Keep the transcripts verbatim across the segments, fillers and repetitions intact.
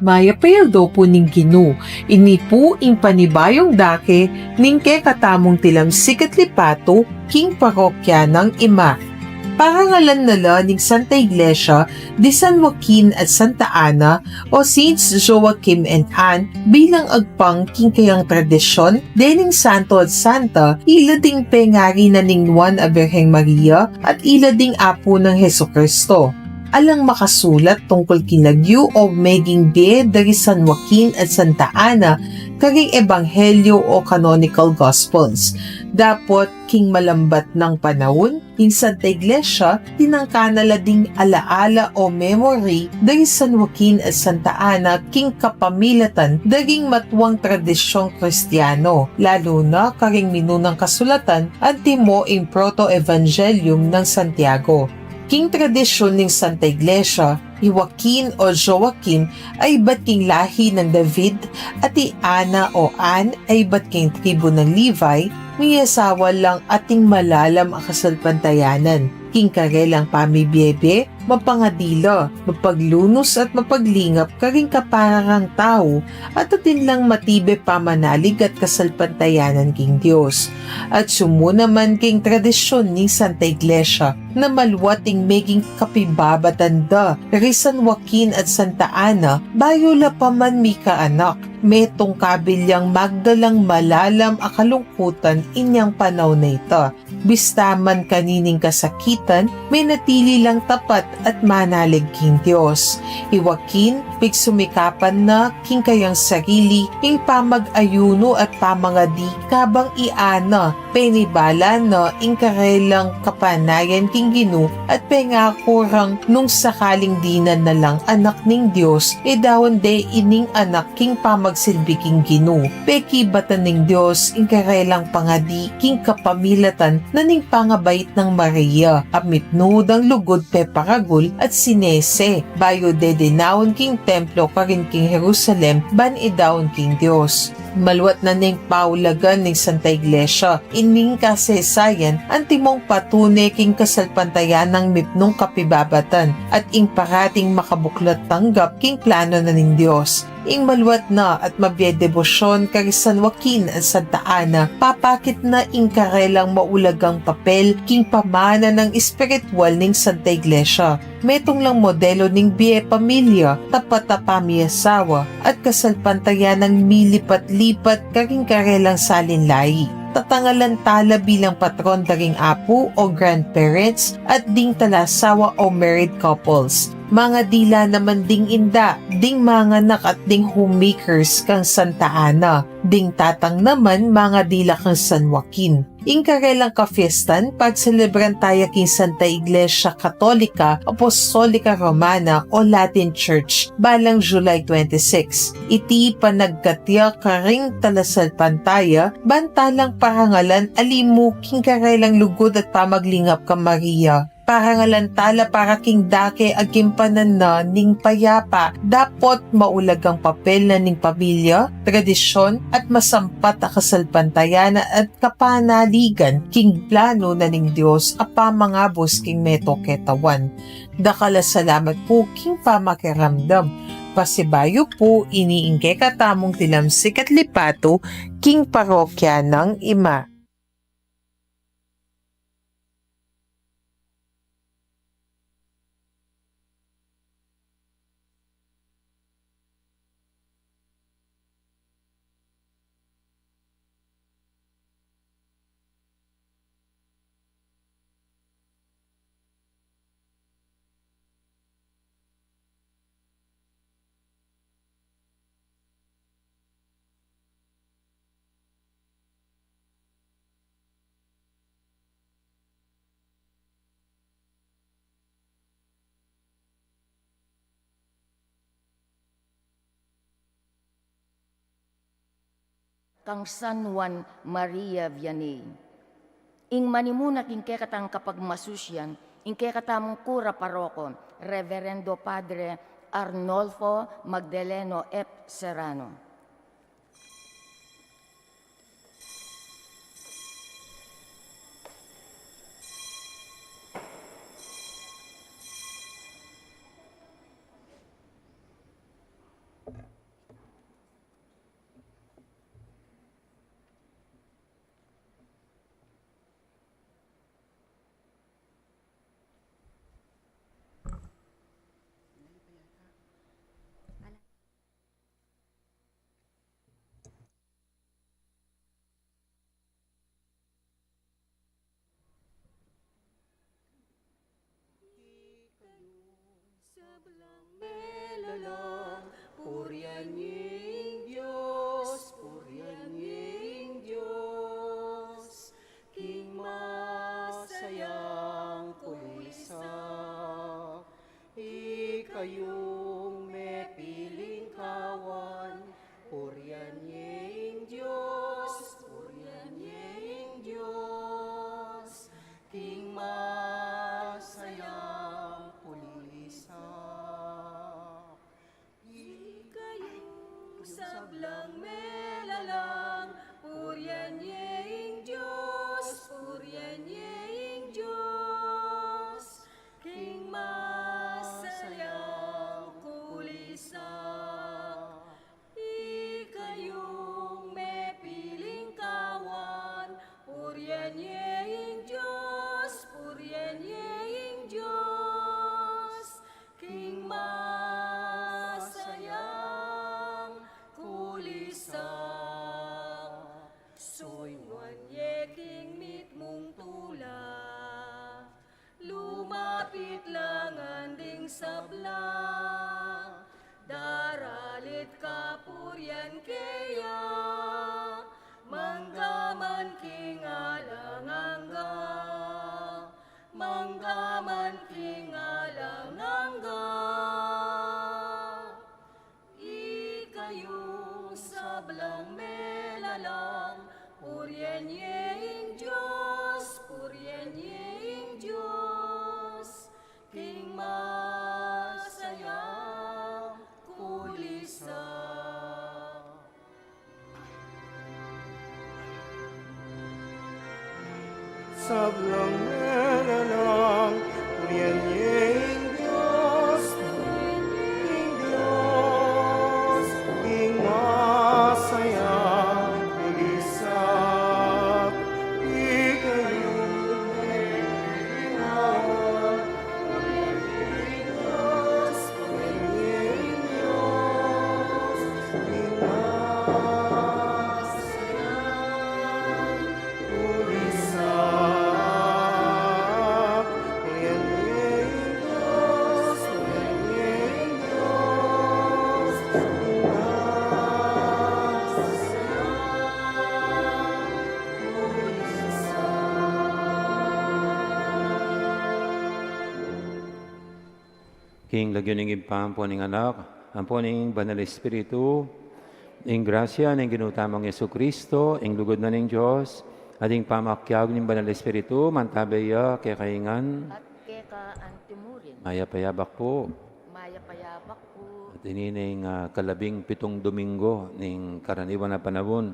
Mayap a aldo pu ning Ginu. Ini pu ing panibayung dake ning kekatamung tilamsik at lipatu king parokya nang Imar. Parangalan na la ning Santa Iglesia di San Joaquin at Santa Ana o Saints Joachim and Anne bilang agpang king kayang tradisyon, dening santo at santa, ila ding pengari na ning Nuan a Birheng Maria at ila ding Apu nang Jesucristo. Alang makasulat tungkul king lagyu o meging bie dari San Joaquin at Santa Ana karing Ebanghelyo o Canonical Gospels. Dapot king malambat nang panaun, ing Santa Iglesia, tinangka na la ding alaala o memory dari San Joaquin at Santa Ana king kapamilatan daring matuang tradisyong Kristiyano, lalu na karing minunang kasulatan antimo ing Proto-Evangelium nang Santiago. King tradisyun ning Santa Iglesia, i Joaquin o Joachim a ibat king lahi nang David, at i Ana o Anne a ibat king tribu nang Levi, miyasawa lang ating malalam a kasalpantayanan. King karelang pamibie-bie, mapangadi la, mapaglunus at mapaglingap karing kaparang tau, at atin lang matibe pamanalig at kasalpantayanan king Dios. At sumu naman king tradisyun ning Santa Iglesia, na maluat ing meging kapibabatan da ri San Joaquin at Santa Ana bayu la pa man mikaanak. Metung kabilyang magdalang malalam a kalungkutan inyang panaun a ita. Bista man kanining kasakitan, menatili lang tapat at manalig king Dios. I Joaquin, pigsumikapan na king kayang sarili ing pamag-ayunu at pamangadi kabang i Ana, penibala na ing karelang kapanayan king Ginu at pengaku rang nung sakaling dinan na lang anak ning Dios, e daun de ining anak king pamagsilbi king Ginu. Pekibatan ning Dios ing karelang pangadi king kapamilatan na ning pangabait nang Maria a mipnu dang lugud peparagul at sinese, bayu de dinaun king templo karin king Jerusalem ban idaun king Dios. Maluat na ning paulagan ning Santa Iglesia ining kasaysayan antimong patune king kasalpantayanang mipnung kapibabatan at ing parating makabuklat tanggap king plano na ning Dios. Ing maluat na at mabie debosyon kari San Joaquin at Santa Ana, papakit na ing karelang maulagang papel king pamana nang espiritual ning Santa Iglesia. Metung lang modelo ning bie pamilya, tapat a pamiasawa, at kasalpantayanang milipat-lipat karing karelang salin lahi. Tatangalan tala bilang patron da ring apu o grandparents at ding talasawa o married couples. Mangadi la naman ding inda, ding manganak at ding homemakers kang Santa Ana. Ding tatang naman mangadi la kang San Joaquin. Ing karelang kafiestan, pagselebran taya king Santa Iglesia Katolika Apostolika Romana o Latin Church, balang July twenty-six. Iti panagkat ya karing talasalpantaya, ban talang parangalan alimu king karelang lugud at pamaglingap kang Maria. Parangalan tala para king dake a gimpanan na ning payapa, dapot maulagang papel na ning pamilya, tradisyon, at masampat a kasalpantayanan at kapanaligan king plano na ning Dios a pamangabus king meto ketawan. Dakal a salamat pu king pamakiramdam. Pasibayu pu ini ing kekatamung tilamsik at lipatu king parokya nang Ima. Kang San Juan Maria Vianney. Ing manimuna king kekatang kapagmasusian, ing kekatamung kura paroko, Reverendo Padre Arnolfo Magdaleno F. Serrano. Sablang melalang, purian ye ing Dios, purian ye ing Dios, king masayang kulisap. Ikayung mepiling kawan, purian ye ing Dios, purian ye ing Dios, king masayang kulisap. Ikayung sablang melalang, purian ye ing Dios, purian ye ing Dios, king masayang kulisap. Ikayung mepiling kawan, purian ye ing Dios, purian ye ing Dios, king masayang kulisap. Suyngwan ye king mitmung tula, lumapit la ngan ding sabla, daralit kapurian keya, mangga man king alang angga, mangga man king alang angga. Ikayung sablang melalang, purian ye ing Dios, purian ye ing Dios, king masayang kulisap. Sablang melalang, purian ye ing Dios, purian ye ing Dios, king masayang kulisap. Ikayung mepiling kawan, purian ye ing Dios, purian ye ing Dios, king masayang kulisap. Purian ye ing Dios, purian ye ing Dios, king masayang kulisap. King lagyu ning Ibpa, ampo ning Anak, ampo ning Banal Espiritu, ing grasya ning Ginu tamung Jesucristo, ing lugud na ning Dios, at ing pamakiabe ning Banal Espiritu, mantabe ya kekayu ngan. At keka antimurin. Mayap a yabak pu. Mayap a yabak pu. At ini ning, ah, kalabing pitung Domingo ning karaniwan a panaun.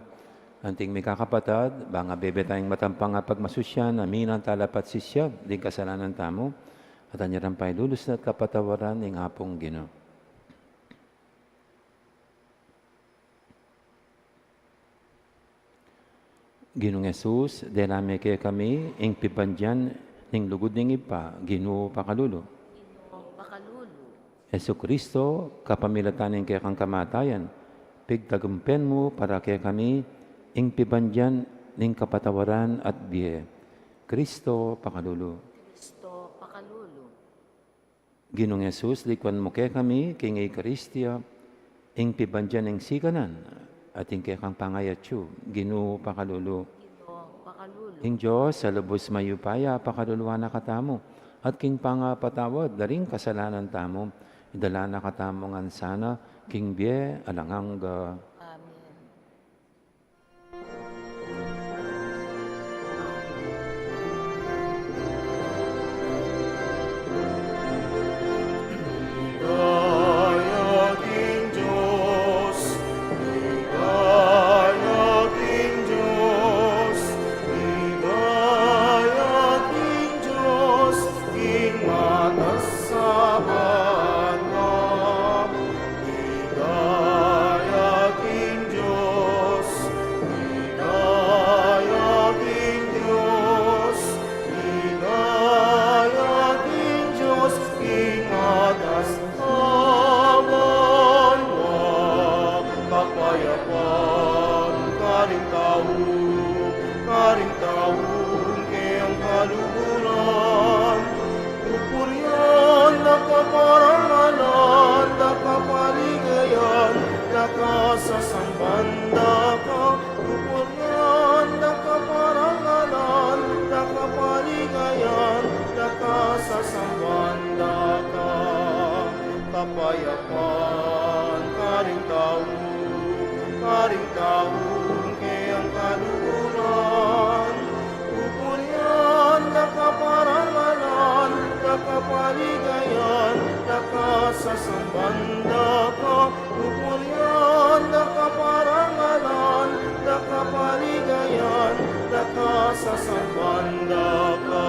Anting mikakapatad, bang bebe tayang matampang a pagmasusyan, aminan tala pat sisian ding kasalanan tamu, at anya rang pailulusnan at kapatawaran ning Apung Ginu. Ginung Jesus, dela me kekami ing pibandian ning lugud ning Ibpa, Ginu pakalulu. Ginu pakalulu. Jesucristo, kapamilatan ning kekang kamatayan, pigtagumpyan mu para kekami ing pibandian ning kapatawaran at bie. Cristo pakalulu. Cristo pakalulu. Ginung Jesus, likuan mu kekami king Eukaristia, ing pibandian ning sikanan at ing kekang pangayatsu, Ginu pakalulu. Ginu pakalulu. Ing Dios a lubus mayupaya pakaluluan na katamu, at king pangapatawad da ring kasalanan tamu, idala na katamu ngan sana king bie alang angga. Amen. Sasamban da ka, kapayapan karing tau, karing tau keyang kaluguran. Pupurian da ka, parangalan da ka, paligayan da ka, sasamban da ka. Pupurian da ka, parangalan da ka, paligayan da ka, sasamban da ka.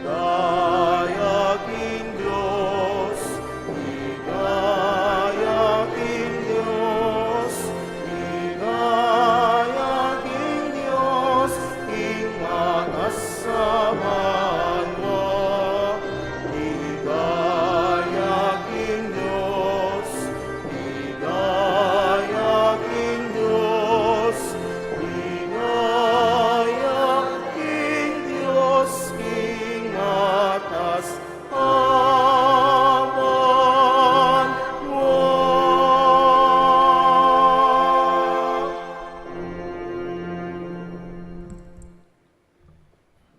Ligaya king Dios, ligaya king Dios, ligaya king Dios, king matas a banua. Ligaya king Dios, ligaya king Dios, ligaya king Dios, king matas a banua.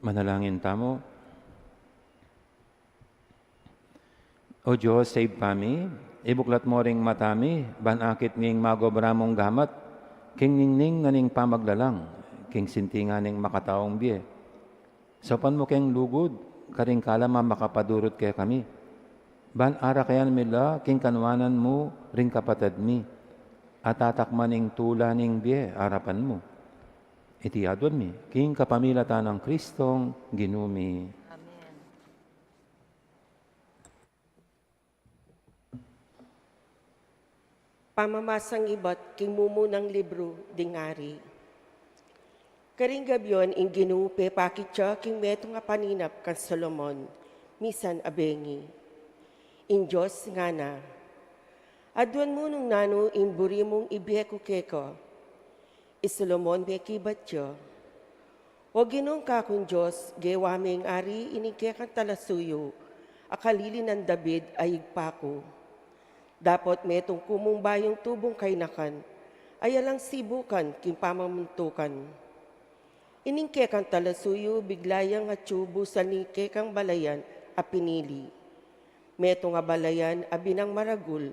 Manalangin tamu. O Dios, Ibpa mi, ibuklat mu ring mata mi, ban akit ning magobra mung gamat, king ningning na ning pamaglalang, king sintingan ning makataung bie. Saupan mu keng lugud karing kalam a makapadurut kekami, ban arakan mi la king kanuanan mu ring kapatad mi, at atakman ing tula ning bie arapan mu. Iti aduan mi king kapamilatan nang Kristong Ginu mi. Amen. Pamamasang ibat king mumunang libru ding Ari. Karing gabian ing Ginu pepakit ya king metung a paninap kang Solomon, misan a bengi. Ing Dios ngana, aduan mu nung nanu ing buri mung ibie ku keka. I Solomon mekibat ya, O Ginung kakung Dios, gewa meng ari ining kekang talasuyu a kalili nang David a ibpa ku. Dapot metung ku mung bayung tubung kainakan a yalang sibukan king pamamuntukan. Ining kekang talasuyu bigla yang atyu busal ning kekang balayan a pinili. Metung a balayan a binang maragul,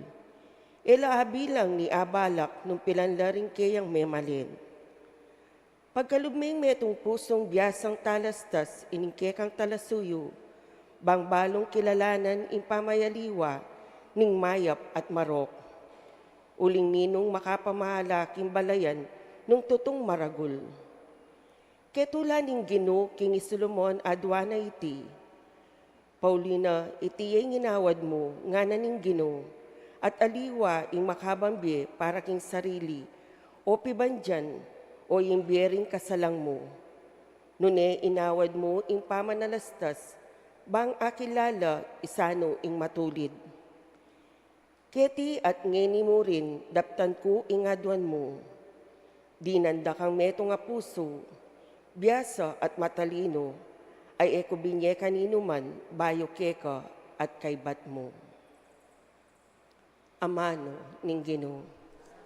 e la abilang ni abalak nung pilan la ring keyang memalen. Pagkalub meng metung pusung biasang talastas ining kekang talasuyu, bang balung kilalanan ing pamayaliwa ning mayap at marok. Uling ninung makapamahala king balayan nung tutung maragul. Ketula ning Ginu king i Solomon aduan a iti. Pauli na iti ya ing inawad mu, ngana ning Ginu, at aliwa ing makabang bie para king sarili, o pibandian, o ing bie ring kasalang mu. Nune inawad mu ing pamanalastas, bang akilala isanu ing matulid. Keti at ngeni mu rin daptan ku ing aduan mu. Dinan da kang metung a pusu, biasa at matalinu, a e ku binye kaninuman bayu keka at kaybat mu. Amanu ning Ginu.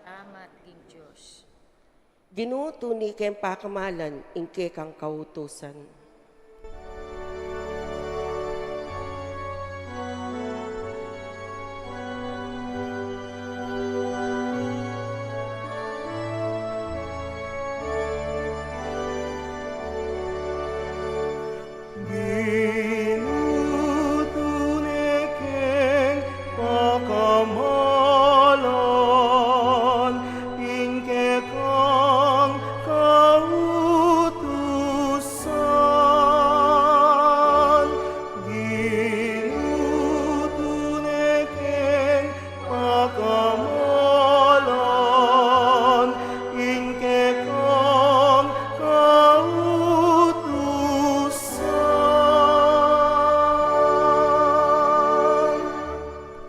Salamat king Dios. Ginu, tune keng pakamalan ing kekang kautusan. Ginu, tune keng pakamalan ing kekang kautusan. Ginu, tune keng pakamalan ing kekang kautusan.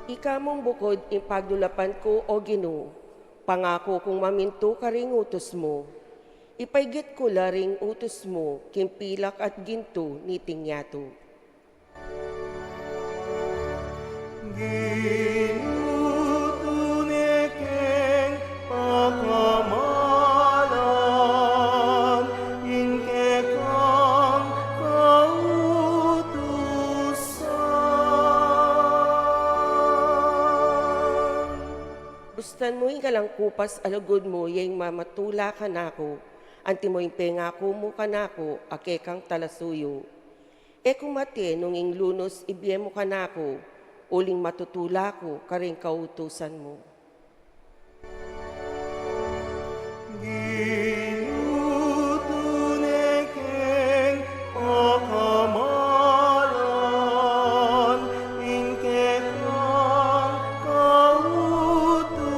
Ika mung bukud ing pagdulapan ku, O Ginu, pangaku kung mamintu karing utus mu. Ipaigit ku la ring utus mu king pilak at gintu niting yatu. Ginu, tune keng pakamalan ing kekang kautusan. San mu ing kalang kupas a lugud mu, ya ing mamatula kanaku, antimo ing pengaku mu kanaku a kekang talasuyu. E ku mate nung ing lunus ibie mu kanaku, uling matutula ku karing kautusan mu. Ginu, tune keng pakamalan ing kekang kautusan.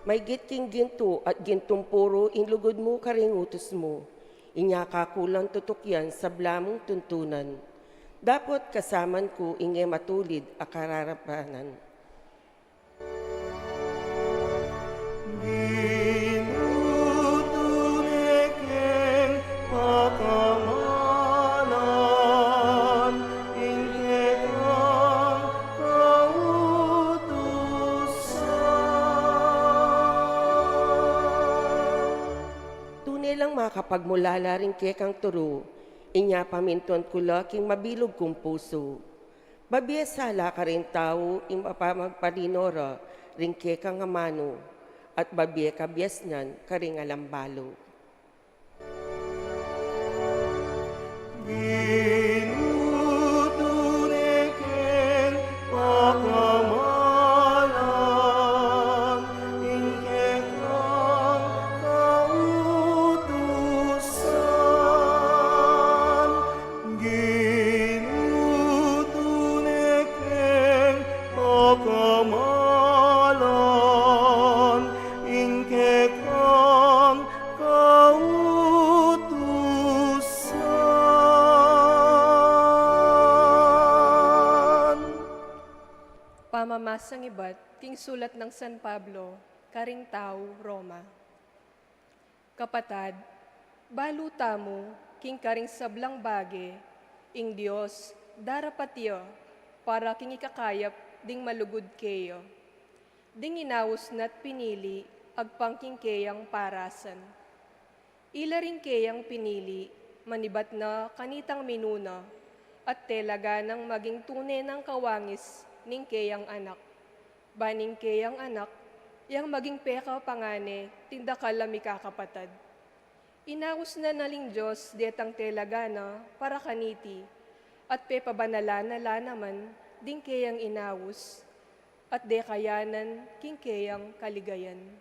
Maygit king gintu at gintung puru ing lugud mu karing utus mu, inya ka ku lang tutukyan sabla mung tuntunan. Dapot kasaman ku ing e matulid a kararapanan. Ginu, tune keng pakamalan ing kekang kautusan. Tune lang makapagmulala ring kekang turu, inya pamintuan ku la king mabilug kung pusu. Babie sala karing tau ing mapamagparinora ring kekang amanu, at babie kabiasnan karing alang balu. Ginu, tune keng pakamalan ing kekang kautusan. Ginu, tune keng pakamalan ing kekang kautusan. Pamamasang ibat king sulat nang San Pablo karing tau Roma. Kapatad, balu tamu king karing sablang bage, ing Dios darapat ya para king ikakayap ding malugud keya. Ding inaus na't pinili agpang king keyang parasan. Ila ring keyang pinili, manibat na kanitang minuna, at tela ganang maging tune nang kawangis ning keyang anak. Ban ing keyang anak, yang maging pekapangane, king dakal a mikakapatad. Inaus na na ning Dios detang tela gana para kaniti, at pepabanalan na la naman ding keyang inaus, at dekayanan king keyang kaligayan.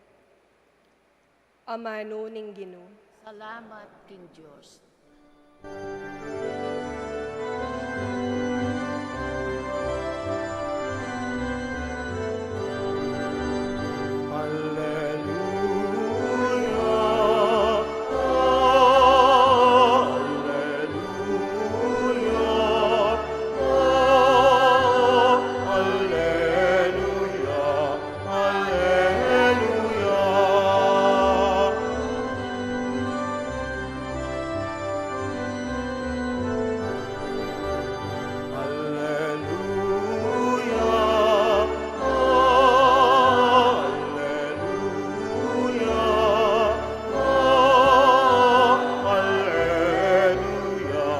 Amanu ning Ginu. Salamat king Dios. Alleluia, alleluia, alleluia. Alleluia. Alleluia. Alleluia. Alleluia.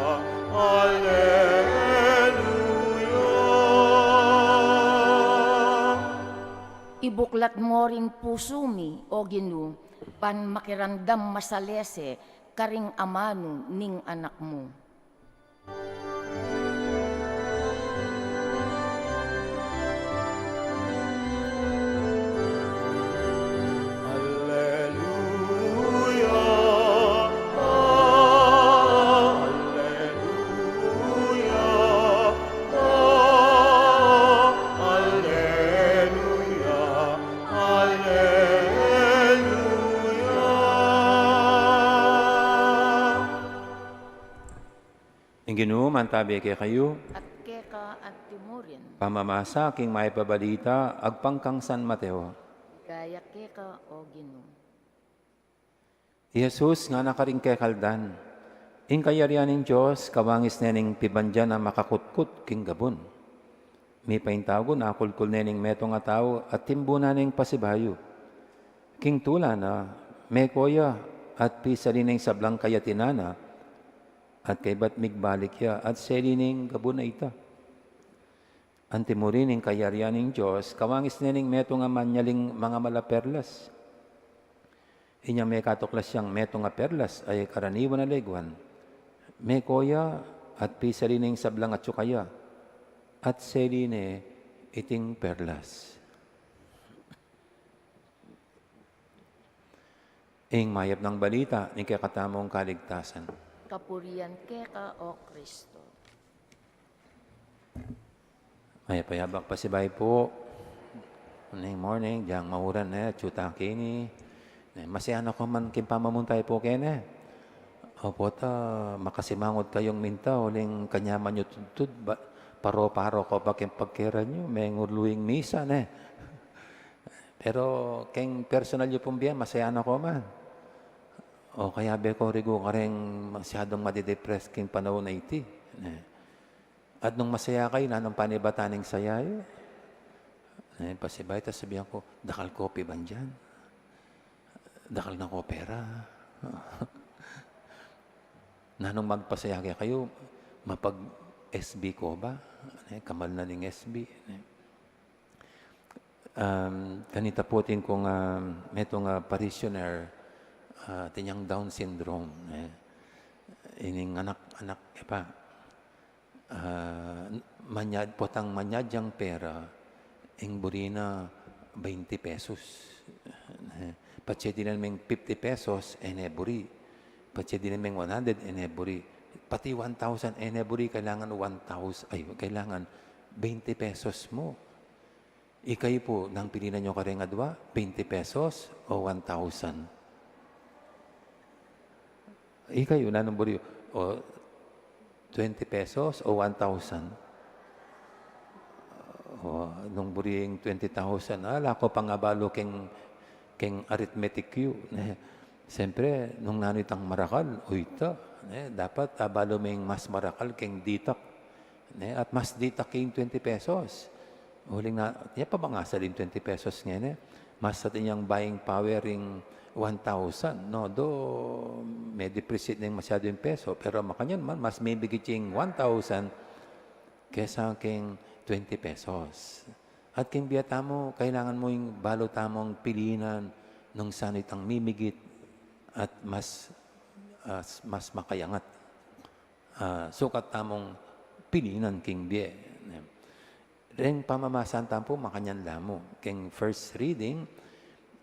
Alleluia. Ibuklat mo ring pusu mi, O Ginu, ban makiramdam masalese karing amanu ning Anak mu. Alleluia, alleluia. Alleluia, alleluia. Ing Ginu mantabi kekayu. At keka antimurin. Pamamasa king Mayap a Balita agpang kang San Mateo. Ligaya keka, O Ginu. I Jesus ngana karing kekaldan, ing kayarian ning Dios kawangis ne ning pibandian a makakutkut king gabun. Mipaintagun, akulkul ne ning metung a tau at timbunan neng pasibayu. King tula na, meko ya at pisali ne ing sablang kayatinan na, at kaybat migbalik ya at seli ne ing gabun a ita. Antimuri ning kayarian ning Dios, kawangis ne ning metung a manyaling mangamal a perlas. Inyang mekatuklas yang metung a perlas a karaniwan a leguan, meko ya at pisali ne ing sablang atsu kaya, at seli ne iting perlas. Ing mayap nang balita ning kekatamung kaligtasan. Kapurian keka, O Kristo. Mayap a yabak pasibayu pu. Morning, morning, dyang mauran ne, atsu ta keni. Ne, masayakan ku man king pamamunta pu keni. Opo, ta makasimangot kayung minta, uling kanyaman yu tudtud, ba, paro-paro ko pa king pagkeran yu, mengulu ing misa ne. Pero keng personal yu pung bie, masayakan ku man. O kayabe ku, rigu kareng masyadung madidepress king panaun a iti. Ne. At nung masaya kayu, nanung panibatan ning saya yu? Ne, pasibayu ta sabian ku, dakal kopi ban dyan? Dakal na ko pera? Nanung magpasaya kekayu, mapag-S B ko ba? Ne, kamal na ning S B. Ne. Um, kanita pu atin kung, um, metung a parishioner, ah, atin yang Down syndrome, ne. Ining anak, anak, e pa, ah, manyad, potang manyad yang pera, ing buri na baynti pesos. Ne. Patse dinan meng fifty pesos, e ne buri. Patse dinan meng one hundred, e ne buri. Pati one thousand, e ne buri, kailangan one thousand, ay, kailangan baynti pesos mu. Ikayu pu, nang pilinan yu kareng adwa, baynti pesos o one thousand? Ikayu, nanung buri yu? O twenty pesos o one thousand? O, nung buri ing twenty thousand, ala ko pang abalu keng, keng arithmetic yu, ne? Siyempre, nung nanu itang marakal, o ita, ne? Dapat abalu me ing mas marakal keng ditak. Ne, at mas ditak king twenty pesos. Uling na, ya pa ba ngasal ing twenty pesos ngeni? Mas atin yang buying power ing one thousand, no? Do, me-depreciate ne masyadu ing peso, pero makanyan man, mas mimigit ing one thousand kesa king twenty pesos. At king bie tamu, kailangan mu ing balu tamung pilinan nung saan itang mimigit at mas, ah, mas makayangat. Ah, sukat tamung pilinan king bie. Reng pamamasan tamu pu, makanyan la mu. King first reading,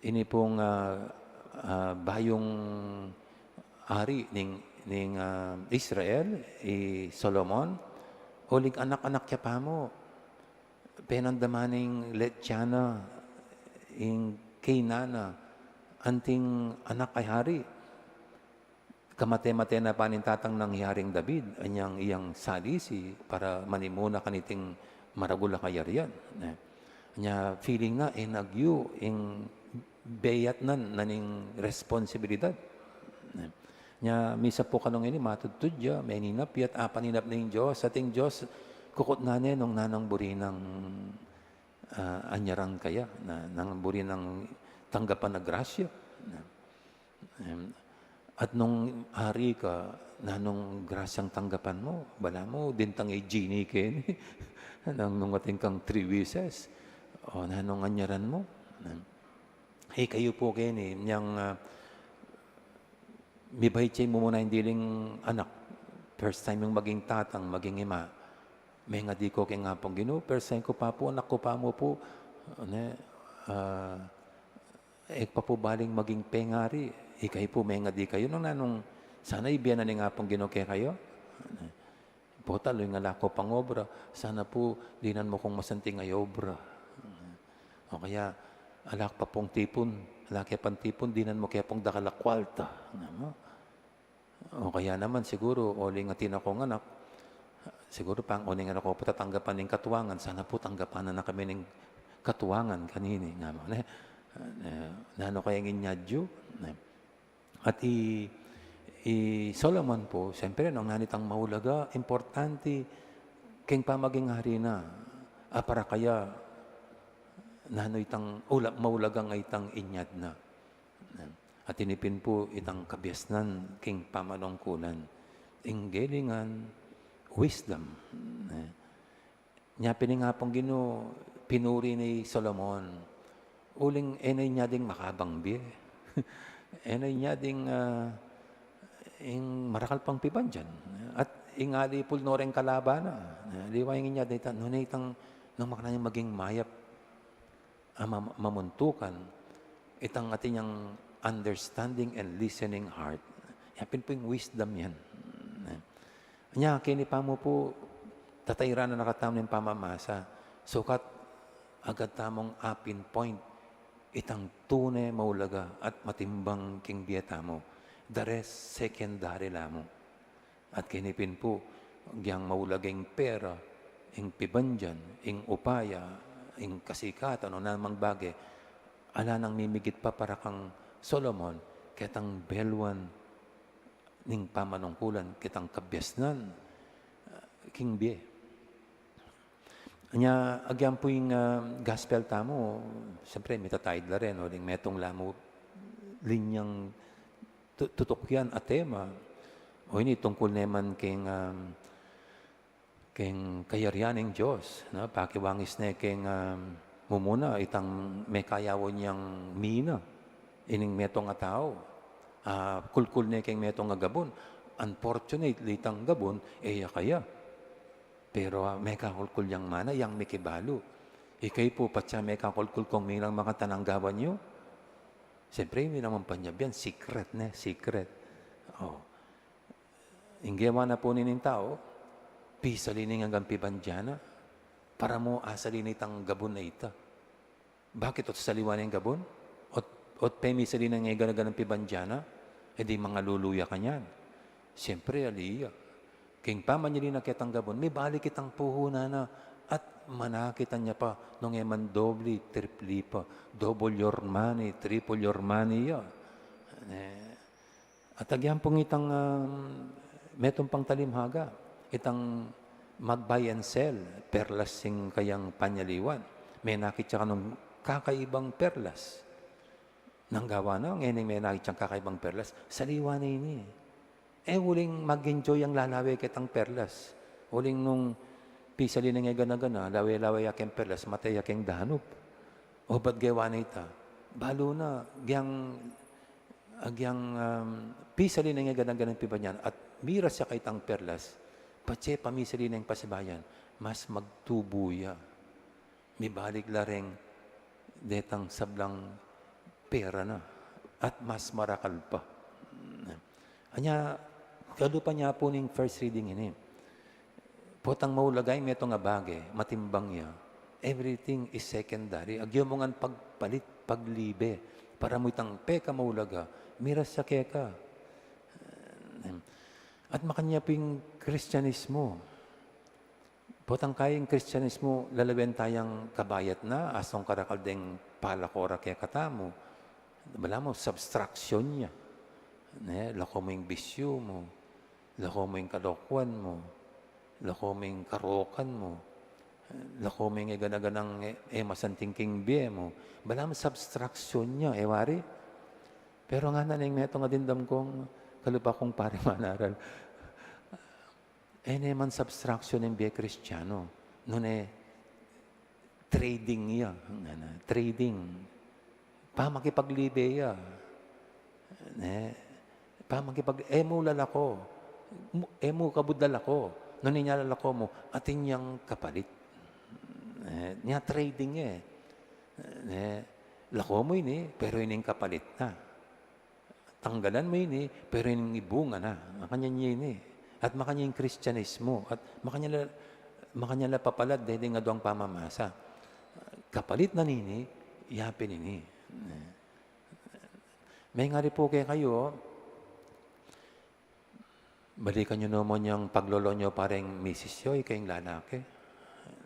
ini pung, ah, ah, bayung ari ning, ning, ah, Israel, i Solomon, uling anak-anak ya pa mu, penandaman ning letsa na, ing kena na, anting anak a ari. Kamate-mate na pa ning tatang nang Haring David, anyang iyang salisi para manimuna kaniting maragul a kayarian. Ne. Nya feeling na, e na agyu ing beyat na ning responsibilidad. Ne. Nya misa pu kanung ini, matudtud ya, meninap ya at apaninap ning Dios, ating Dios, kukutnan ne nung nanung buri nang, ah, anyaran kaya, na, nang buri nang tanggapan a grasya. Na, em, at nung ari ka, nanung grasyang tanggapan mu? Balamu, dintang i genie keni. Nang nung atin kang three wishes, o nanung anyaran mu? Na, ikayu pu keni, nyang, ah, mibait ya ing mumuna ing diling anak. First time yang maging tatang, maging ima. Mengadi ko keng Apung Ginu, first time ku pa pu, anak ku pa mu pu, ne, ah, e ku pa pu baling maging pengari. Ikayu pu, mengadi kayu nung nanung, sana ibie na ning Apung Ginu kekayu. Pota, luy ngan ala ku pang obra, sana pu dinan mu kung masanting a obra. O kaya, ala ku pa pung tipun, ala ke pang tipun, dinan mu ke pung dakal a kwalta. Ano? O kaya naman siguru, uling atin akung anak, siguru pang uling anak ku pu tatanggapan ning katuangan, sana pu tanggapan na kami ning katuangan kanini, nga mu, ne? Eh, nanu kaya ing inyad yu? Ne? At i, i Solomon pu, siyempre, nung nanu itang maulaga, importante, keng pamaging ari na, a para kaya, nanu itang ula-, maulaga nga itang inyad na. At ini pin pu itang kabiasnan king pamanungkulan. Ing gelingan, wisdom. Nya pin ing Apung Ginu, pinuri ne i Solomon. Uling e na inya ding makabang bie. E na inya ding, ah, ing marakal pang pibandian. At ing alipul no reng kalaban na. Liwa ing inya dita, nune itang, nung makanyan maging mayap a mam-, mamuntukan, itang atin yang understanding and listening heart. Yan pin pu ing wisdom yan. Nya, keni pa mu pu, tatairan na katamu ning pamamasa. Sukat agad tamung a-pinpoint itang tune maulaga at matimbang king bie tamu. The rest, secondary la mu. At keni pin pu, agyang maulaga ing pera, ing pibandian, ing upaya, ing kasikatan, o namang bage, ala nang mimigit pa para kang Solomon, ketang beluan ning pamanungkulan, ketang kabiasnan, ah, king bie. Nya, agyang pu ing, ah, gospel tamu, siyempre, mitataid la rin, uling metung la mu linyang tu-, tutukyan a tema. O ini, tungkul naman king, ah, king kayarian ning Dios, no? Pakiwangis ne king, ah, mumuna, itang mekayawan yang mina, ining metung a tau. Ah, kulkul ne king metung a gabun. Unfortunately, itang gabun, e ya kaya. Pero, ah, mekakulkul yang mana, yang mikibalu. Ikay pu, patse mekakulkul kung minang makatananggawan yu. Siyempre, ini namang panyabyan, secret ne, secret. O. Ing gewa na pu nining tau, pisali ne ing anggang pibandian na, para mu asali ne itang gabun a ita. Bakit? Ot saliwa ne ing gabun? Ot, ot pemisali ne ing gana-ganang pibandian na, e di mangalulu ya kanyan. Siyempre, ali ya. King pamanyali na ketang gabun, mibalik itang puhunan na, at manakitan ya pa, nung e man dobli, tripli pa, double your money, triple your money ya. E, At agyang pung itang, um, metung pang talimhaga, itang mag-buy and sell, perlas ing kayang panyaliwan. Menakit ya kanung kakaibang perlas. Nang gawa na, ngeni menakit yang kakaibang perlas, saliwa ne ini. E, uling mag-enjoy yang lalawe ketang perlas. Uling nung pisali ne ing gana-gana, lawe-lawe ya keng perlas, mate ya keng danup. O, bat gewa na ita? Balu na, agyang, agyang, um, pisali ne ing gana-ganang pibandian, at miras ya kaytang perlas, patse pamisali ne ing pasibayan, mas magtubu ya. Mibalik la reng detang sablang pera na, at mas marakal pa. Anya, kalupa nya pu ning first reading ini. Potang maulaga ing metung a bage, matimbang ya, everything is secondary. Agyu mu ngan pagpalit, paglibe, para mu itang pekamaulaga, miras ya keka. At makanyan pu ing Kristianismo. Potang kaya ing Kristianismo, lalawen tayang kabayat na, asong karakal deng palako ra kekatamu. Balamu, subtraction ya. Ne, lako mu ing bisyu mu, lako mu ing kalokuan mu, lako mu ing karokan mu, lako mu ing gana-ganang e, e masanting king bie mu. Balamu, subtraction ya, e wari? Pero ngana ning metung a dimdam kung kalupa kung pari manaral. E ne man subtraction ing bie Kristiano. Nune trading ya, ngana, trading. Pamakipaglibe ya. Ne? Pamakipag-, e mu lalako. Mu-, e mu kabud lalako. Nune inya lalako mu, atin yang kapalit. Ne? Nya trading e. Ne? Lako mu ini, pero ining kapalit na. Tanggalan mu ini, pero ining ibunga na. Makanyan ya ini. At makanyan ing Kristianismo. At makanyan la, makanyan la papalad, dede ing aduang pamamasa. Kapalit na nini, yapin ini. Mengari pu kekayu, balikan yu no mu yang paglolo nyo pa reng misis yo, ika ing lalaki.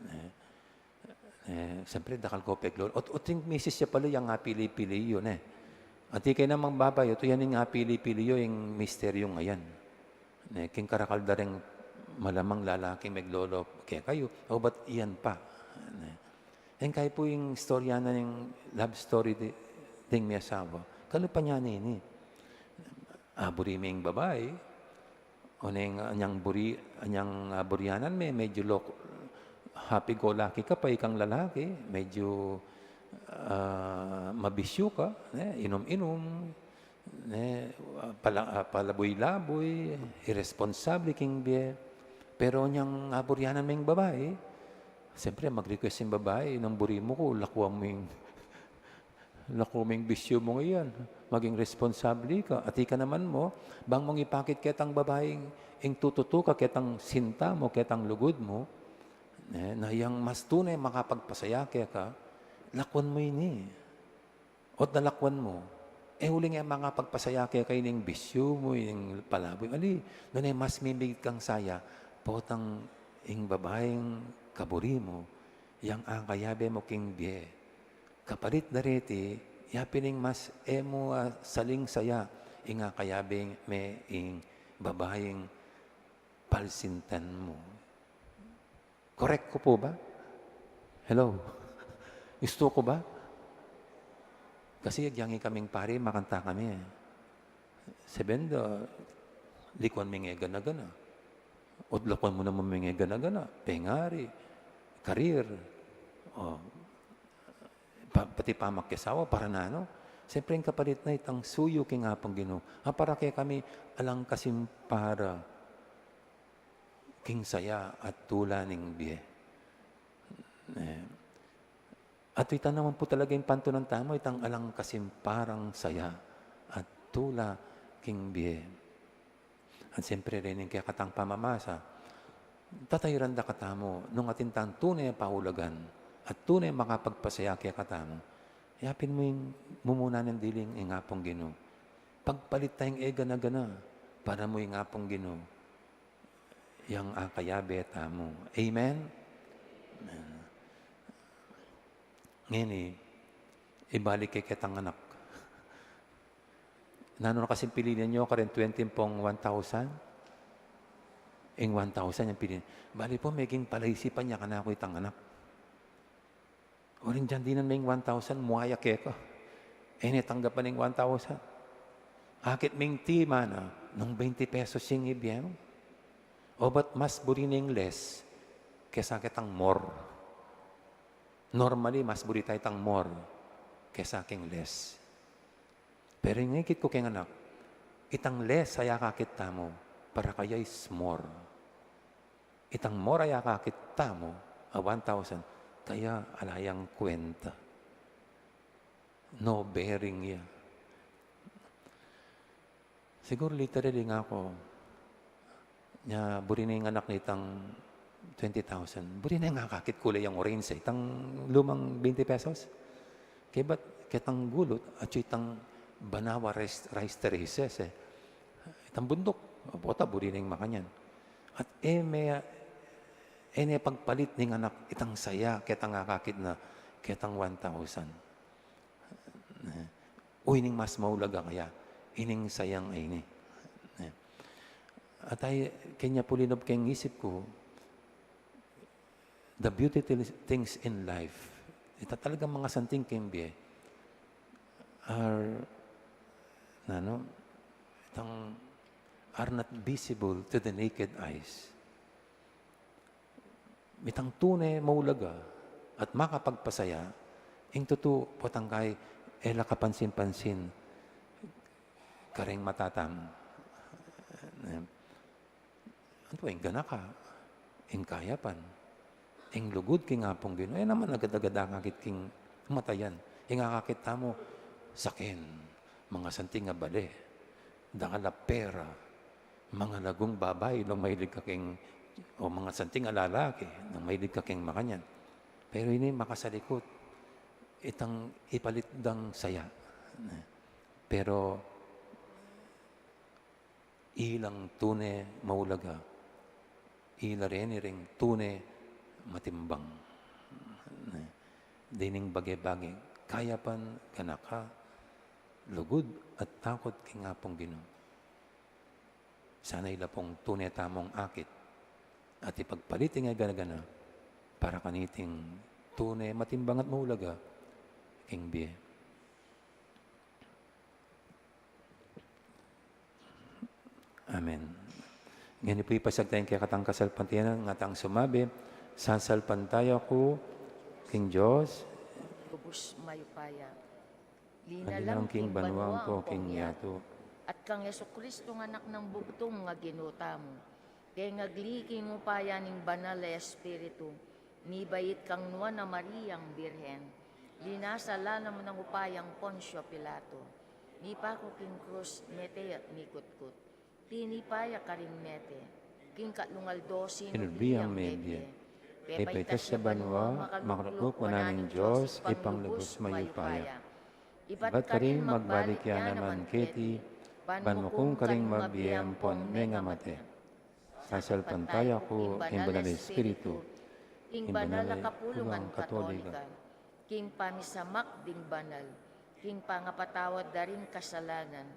Eh, eh, siyempre, dakal ko peglolo. Ot, ot ing misis ya pala yang apili-pili yu, ne. At ika namang babai, ot yan ing apili-pili yu, ing misteryo ngayan. Ne, king karakal da reng malamang lalaki meglolo kekayu, o bat iyan pa. Ne. Ing kayu pu ing istorya na ning love story di, ding miasawa. Kalupa nya nini. Aburi me ing babai, o neng anyang buri, anyang, ah, burianan me, medyo loko, happy-go-lucky ka pa, ikang lalaki, medyo, ah, mabisyu ka, ne, inum-inum, ne, pala-, ah, palabuy-labuy, iresponsable king bie. Pero nyang aburianan me ing babai, siyempre, mag-request ing babai, "Nung buri mu ku, lakuan mu ing, lakuan mu ing bisyu mung iyan. Maging responsable ka." At ika naman mu, bang mung ipakit ketang babai ing tututu ka, ketang sinta mu, ketang lugud mu, eh, na yang mas tune makapagpasaya keka, lakuan mu ini. Ot na lakuan mu, e uling e makapagpasaya keka ining bisyu mu, ining palabuy. Ali, nune mas mimigit kang saya, potang ing babaing kaburi mu, yang akayabe mu king bie. Kapalit dareti, ya pin ing mas e mu, ah, saling saya, ing akayabe me ing babaing palsintan mu. Korek ku pu ba? Hello? Istu ku ba? Kasi agyang ikaming pari, makanta kami, eh. Sebenda, likuan ming e gana-gana. Ot lakuan mu naman ming e gana-gana. Pengari, karir, o, pa-, pati pamakyasawa, para nanu? Siyempre, ing kapalit na itang suyu king Apung Ginu. A, para kekami, alang kasimpara king saya at tula ning bie. Eh, at ita naman pu talaga ing pantunan tamu, itang alang kasimparang saya at tula king bie. At siyempre, reni ing kekatang pamamasa, tatayran da katamu, nung atin tang tune paulagan at tune makapagpasaya kekatamu, ya pin mu ing mumuna ning diling ing Apung Ginu. Pagpalit taya ing e gana-gana, para mu ing Apung Ginu, yang akayabe tamu. Amen? Amen. Ngeni, ibalik ke ketang anak. Nanu na kasing pilinan yu, karing twenty pung one thousand? Ing one thousand yang pilinan. Bali pu, meging palaisipan ya kanaku itang anak. Uling dinan me ing one thousand, muaya keka. E ne tanggapan ing one thousand. Akit ming tima na, nung twenty pesos ing ibie mu. O ba't mas buri neng less kesa ketang more? Normally, mas buri taya itang more kesa king less. Pero ing ikit ku keng anak, itang less a akakit tamu, para kaya is more. Itang more a akakit tamu, a one thousand, kaya ala yang kwenta. No bearing ya. Siguru literally nga ku, nya buri ne ing anak nitang twenty thousand. Buri ne ing akakit, kule yang orange, e, itang lumang twenty pesos. Kaybat ketang gulut, atyu itang Banawa rice, rice terraces, e. Itang bunduk, o, pota, buri ne ing makanyan. At e me, e ne pagpalit ning anak itang saya ketang akakit na ketang one thousand. E, o ining mas maulaga kaya, ining sayang a ini. E. At ay, kenya pu linub keng isip ku, the beautiful things in life, ita talagang mga santing keng bie are, nanu, itang, are not visible to the naked eyes. Itang tune maulaga at makapagpasaya, ing tutu, potang kai, e la kapansin-pansin kareng mata tamu. Antu, ing ganaka, ing kayapan, ing lugud king Apung Ginu. E naman agad-agad akakit king mata yan. Ing akakit tamu, saken, mga santing a bale, dakal a pera, mga lagung babai, nung mahilig ka king, o mga santing a lalaki, nung mahilig ka king makanyan. Pero ini makasalikut, itang ipalit dang saya. Pero ilang tune maulaga, ila reni ring tune matimbang. Dening bage-bage, kayapan, ganaka, lugud at takut king Apung Ginu. Sana ila pung tune tamung akit at ipagpalit ing e gana-gana para kaniting tune matimbang at maulaga king bie. Amen. Ngeni pu, ipasiag taya ing kekatang kasalpantayanan, ngatang sumabi, Sasalpantaya ku king Dios, lubus mayupaya. Linalang king banua angko king yatu. At kang Jesucristo, anak nang bugtung a Ginu tamu, keng agli king upaya ning Banal a Espiritu, mibait kang Nuan a Mariang Birhen, linasa lalam nang upayang Poncio Pilato, mipaku king krus, mete at mikutkut. Tinipa ya karing mete, king katlung aldo sinubli yang mebie. Pepaitas ya banua, makalukluk wanan ning Dios, Ibpang lubus mayupaya. Ibat karin magbalik ya naman keti, ban mukung karing mabie ampon mengamate. Sasalpantaya ku ing Banal a Espiritu, ing Banal a Kapulungan Katolika, king pamisamak ding banal, king pangapatawad da ring kasalanan,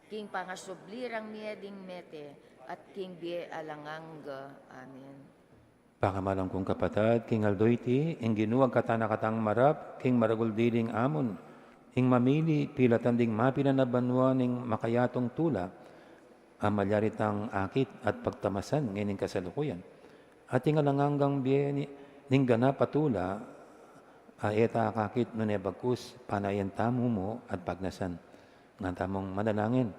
king pangasubli rang mie ding mete, at king bie alang angga. Amen. Pakamalan kung kapatad, king aldo iti, ing Ginu agkatan na katang marap king maragul diling amun, ing mamili pilatan ding mapilan a banua ning makayatung tula, a malyari tang akit at pagtamasan ngening kasalukuyan. At ing alang anggang bie ni, ning ganap a tula, a e ta akakit nune bagkus panayan tamu mu at pagnasan. Ngan tamung manalangin.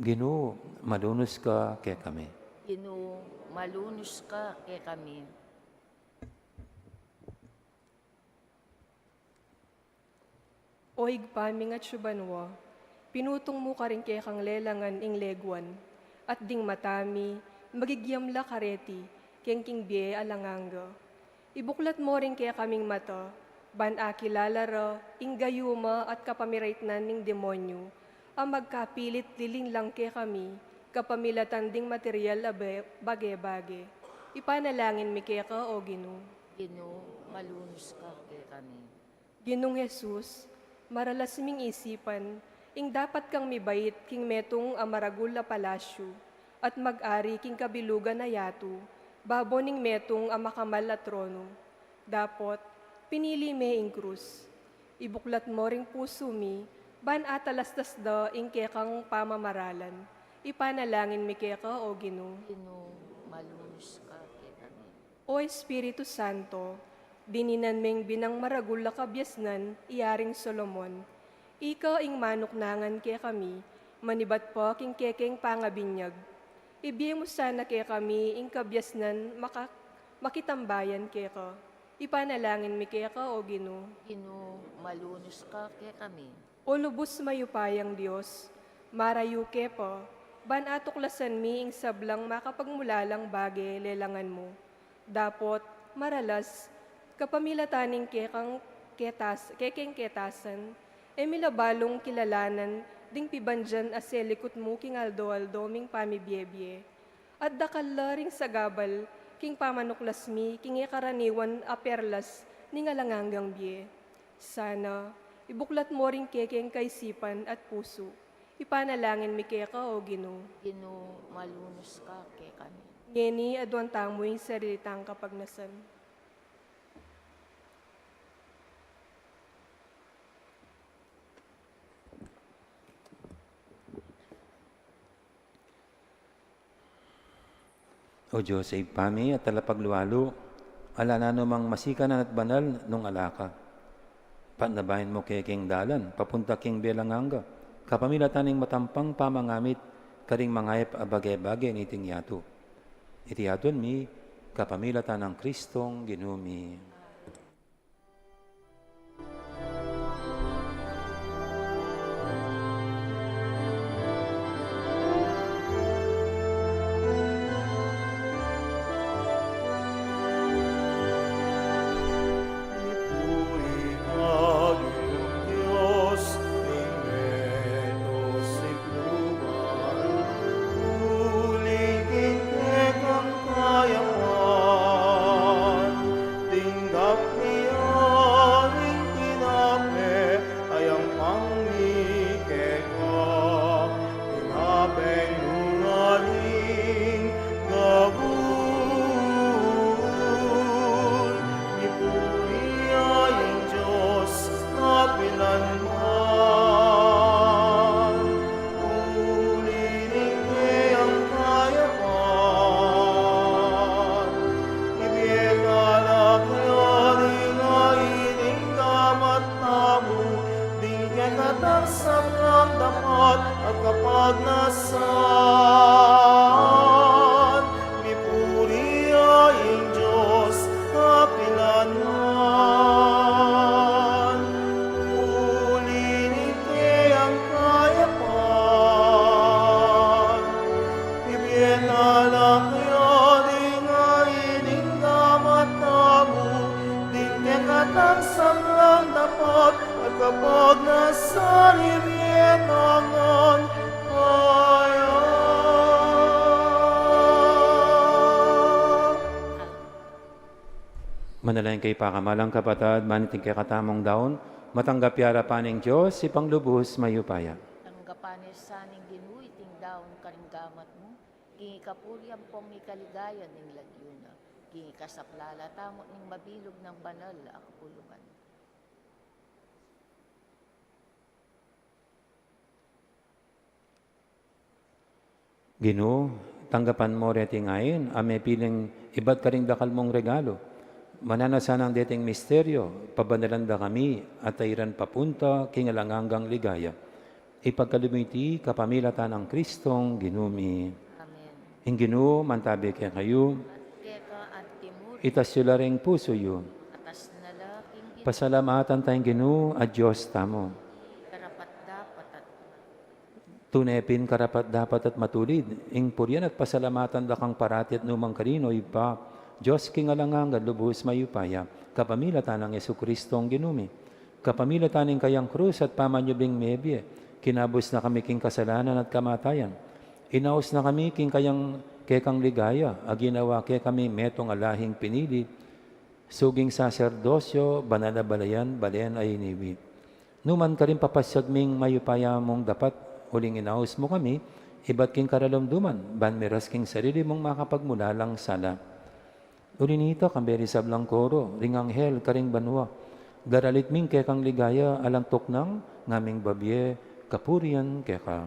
Ginu, malunus ka kekami. Ginu, malunus ka kekami. O Ibpa ming atsu banua, pinutung mu karing kekang lelangan ing leguan, at ding mata mi, magigyam la kareti, keng king bie alang angga. Ibuklat mo ring kekaming mata, ban akilala ra ing gayuma at kapamiraitnan ning demonyu, a magkapilit liling lang kekami, kapamilatan ding material a be-, bage-bage. Ipanalangin mi keka, O Ginu. Ginu, malunus ka kekami. Ginung Jesus, maralas ming isipan, ing dapat kang mibait king metung a maragul a palasyu, at mag-ari king kabilugan a yatu, babo ning metung a makamal a tronu. Dapot, pinili me ing krus. Ibuklat mo ring pusu mi, ban atalastas da ing kekang pamamaralan. Ipanalangin mi keka, O Ginu. Ginu, malunus ka kekami. O Espiritu Santo, dininan meng binang maragul a kabiasnan i Aring Solomon. Ika ing manuknangan kekami, manibat pa king kekeng pangabinyag. Ibie mu sana kekami ing kabiasnan maka-, makitambayan keka. Ipanalangin mi keka, O Ginu. Ginu, malunus ka kekami. O lubus mayupayang Dios, marayu ke pa, ban atuklasan mi ing sablang makapagmulalang bage lelangan mu. Dapot, maralas, kapamilatan ning kekang ketas-, kekeng ketasan, e mi la balung kilalanan ding pibandian a selikut mu king aldo-aldo ming pamibiebie. At dakal la ring sagabal king pamanuklas mi king e karaniwan a perlas ning alang anggang bie. Sana, ibuklat mo ring kekeng kaisipan at pusu. Ipanalangin mi keka, O Ginu. Ginu, malunus ka kekami. Ngeni, aduan tamu ing sarili tang kapagnasan. O Dios a Ibpa mi at talapaglualu, ala nanu mang masikanan at banal nung ala ka. Patnubayan mu ke king dalan papunta king bie alang angga, kapamilatan ning matampang pamangamit karing mangayap a bage-bage niting yatu. Iti aduan mi kapamilatan nang Kristong Ginu mi. Laki o di nga ining gamat tamu, ding kekatang sablang dapat, at kapag nasanib ye tangan kaya. Manalangin kayu pakamalan kung kapatad, ban iting kekatamung daun, matanggap ya arapan ning Dios, Ibpang lubus mayupaya. Tanggapan na sa ning Ginu iting daun karing gamat mu, king ikapuri ampong ikaligaya ning lagyu na, king ikasaplala tamu ning mabilug nang banal a kapulungan. Ginu, tanggapan mu reting ain a mepiling ibat karing dakal mung regalu. Mananu sanang deting misteryu, pabanalan da kami at tairan papunta king alang anggang ligaya. Ipagkalub mi iti kapamilatan nang Kristong Ginu mi. Amen. Ing Ginu mantabi kekayu. At keka antimu rin. Itas yu la ring pusu yu. Atas na la king Ginu. Pasalamatan taya ing Ginu a Dios tamu. Karapat-dapat at Tune pin karapat-dapat at matulid ing purian at pasalamatan da kang parati at nukarin man, O Ibpa, Dios king alang angga at lubus mayupaya, kapamilatan nang Jesucristong Ginu mi. Kapamilatan ning kayang krus at pamanyubling mebie, kinabus na kami king kasalanan at kamatayan. Inaus na kami king kayang kekang ligaya, a ginawa kekami metung a lahing pinili, suging saserdosyo, banal a balayan, balen a iniwi. Nukarin man papasiag ming mayupaya mung dapat, uling inaus mu kami ibat king karalumduman, ban miras king sarili mung makapagmulalang sala. Uli nita, kambe ring sablang koro ring anghel karing banua, daralit ming kekang ligaya alang tuknang, ngaming babie kapurian keka.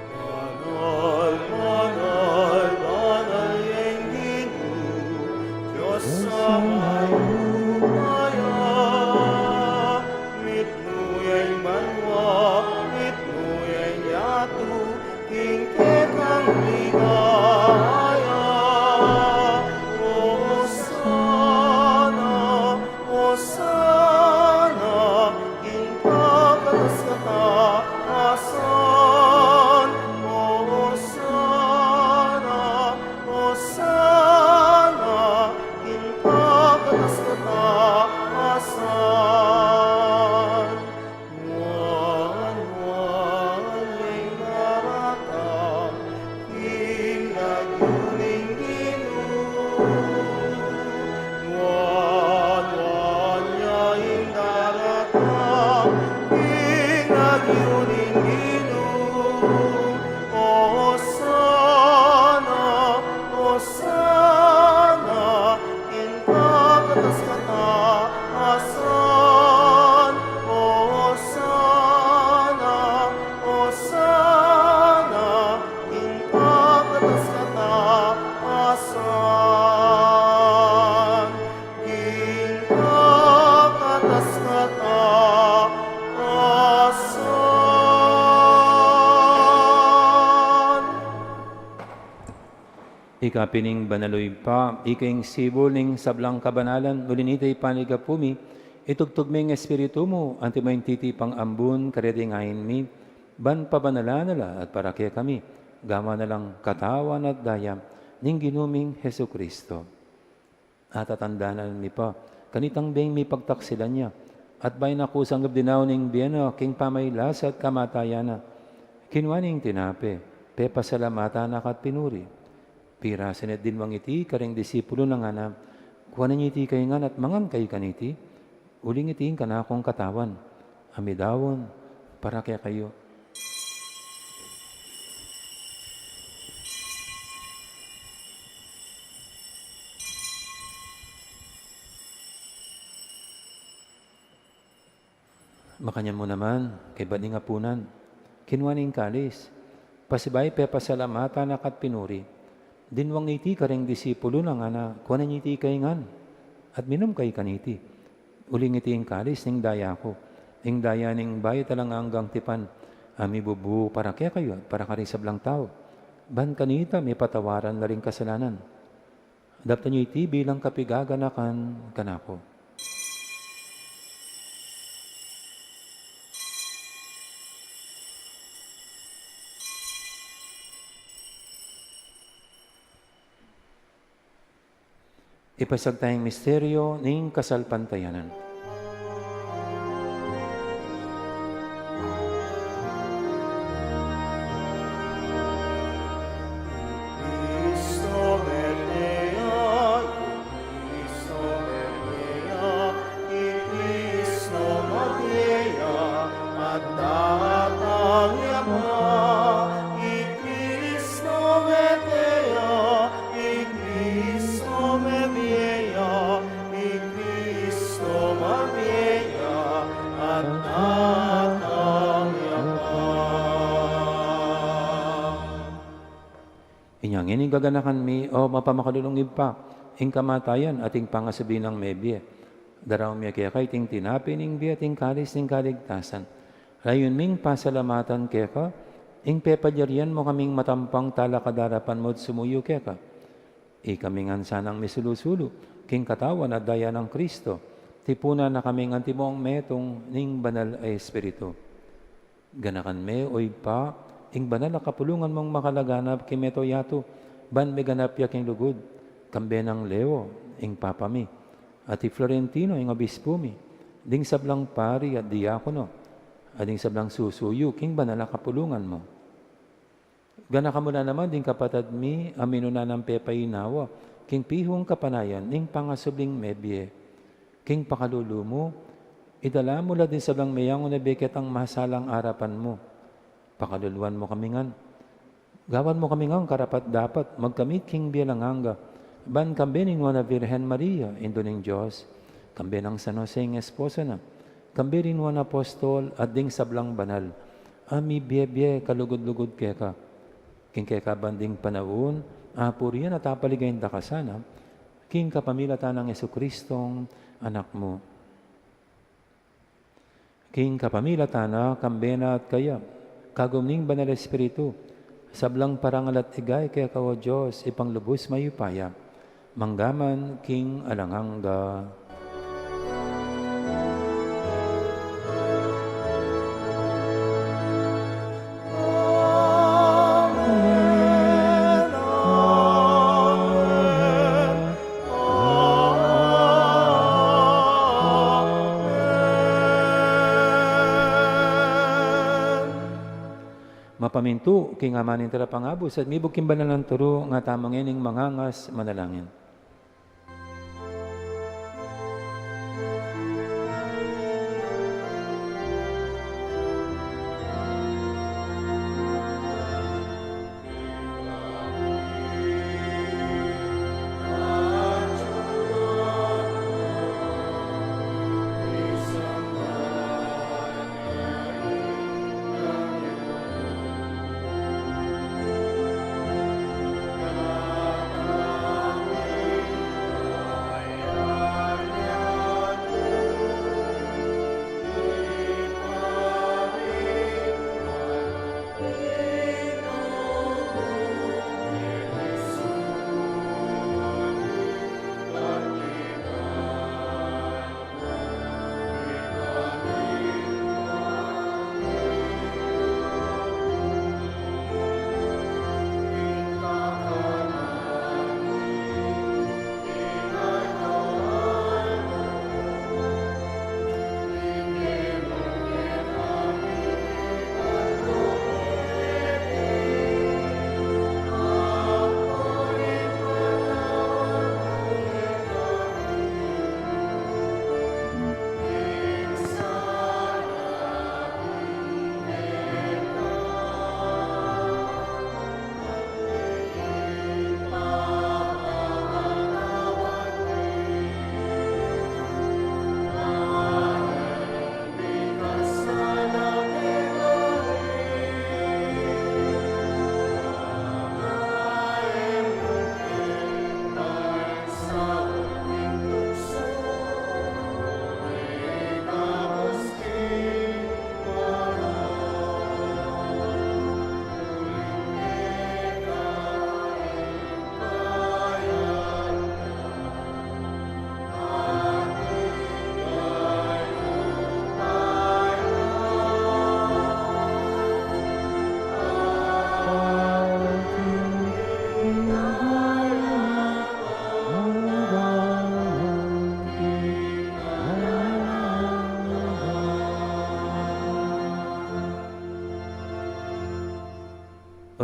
Banal, banal, banal yang Ginu, Dios a mayupaya. Mitmu yang banua, mitmu yang yatu, king kekang ligaya. Osana, Osana, king kakatas-katasan. Osana, Osana, king kakatas-katasan. Nuan, nuan yang daratang king lagyu ning Ginu. Nuan, nuan yang daratang king lagyu ning Ginu. Osana, Osana, king kakatas-katasan. Osana, Osana, king kakatas-katasan. King kakatas-katasan. Ika pin ing banal, O Ibpa, ika ing sibul ning sablang kabanalan, uli nita ipanyawad mi, itubud mu ing Espiritu mu, antimo ing titipang ambun, kareti ngan mi, ban pabanalan na la at para kekami, gawan na lang katawan at daya ning Ginu ming Jesucristo. At tatandanan mi pa kanitang beng mipagtaksilan ya, at bayu na kusang dinaun ing bie na king pamailasa at kamatayan na, kinua ne ing tinape, pepasalamatan na ka at pinuri. Pirasan ne at dinwang iti karing disipulu na, ngana, kuanan ye iti kayu ngan at mangan kayu kaniti, uling iti ing kanakung katawan, a midaun para kekayu. Makanyan mu naman, kaybat ning apunan, kinua ne ing kalis, pasibayu pepasalamatan na ka at pinuri. Dinwang ne iti karing disipulu na, ngana, kuanan ye iti kayu ngan at minum kayu kaniti, uling iti ing kalis ning daya ku, ing daya ning bayu at alang anggang tipan, a mibubu para kekayu at para karing sablang tau, ban kanita mipatawaran la ring kasalanan. Daptan yu iti bilang kapaganakan kanaku. Ipasiag taya ing misteryo ning kasalpantayanan. Cristo mete ya, Cristo mete ya, i Cristo mete ya, at datang ya pa, i Cristo mete ya, i Cristo mete ya, i Cristo mete ya, at datang ya pa. Inya ngeni gaganakan mi, o mapamakalulung Ibpa, ing kamatayan at ing pangasubli nang mebie. Daraun mi keka iting tinape ning bie at ing kalis ning kaligtasan. Layun ming pasalamatan keka ing pepalyarian mu kaming matampang talakad king arapan mu at sumuyu keka. Ikami ngan sanang misulu-sulu king katawan at daya nang Cristo, tipunan na kaming antimong metung ning Banal a Espiritu. Ganakan me, o Ibpa, ing banal a kapulungan mung makalaganap king mabilug a yatu, ban miganap ya king lugud, kambe nang Leo, ing Papa mi, at i Florentino, ing Obispu mi, ding sablang pari at diakono, at ding sablang susuyu king banal a kapulungan mu. Ganakan mu la naman ding kapatad mi a minuna nang pepainawa king pihung kapanayan ning pangasubling mebie. King pakalulu mu, idala mu la ding sablang meyangu na bie ketang masalang arapan mu. Pakaluluan mu kami ngan. Gawan mu kami ngan karapat-dapat magkamit king bie alang angga, ban kambe ning Nuan a Virgen Maria, Indu ning Dios, kambe nang San Jose, ing esposo na, kambe ring Nuan a Apostol at ding sablang banal a mibiebie kalugud-lugud keka. King keka banding panaun, apurian at apaligayan da ka sana, king kapamilatan nang Jesucristong Anak mu. King kapamilatan na, kambe na at kaya, kagum ning Banal Espiritu, sablang parangal at ligaya keka, o Dios, Ibpang lubus mayupaya, mangga man king alang angga. Amen, amen, amen. Mapamintu king Ama ning Talapangabus at mibug king banal nang turu, nga tamu ngening mangangas manalangin.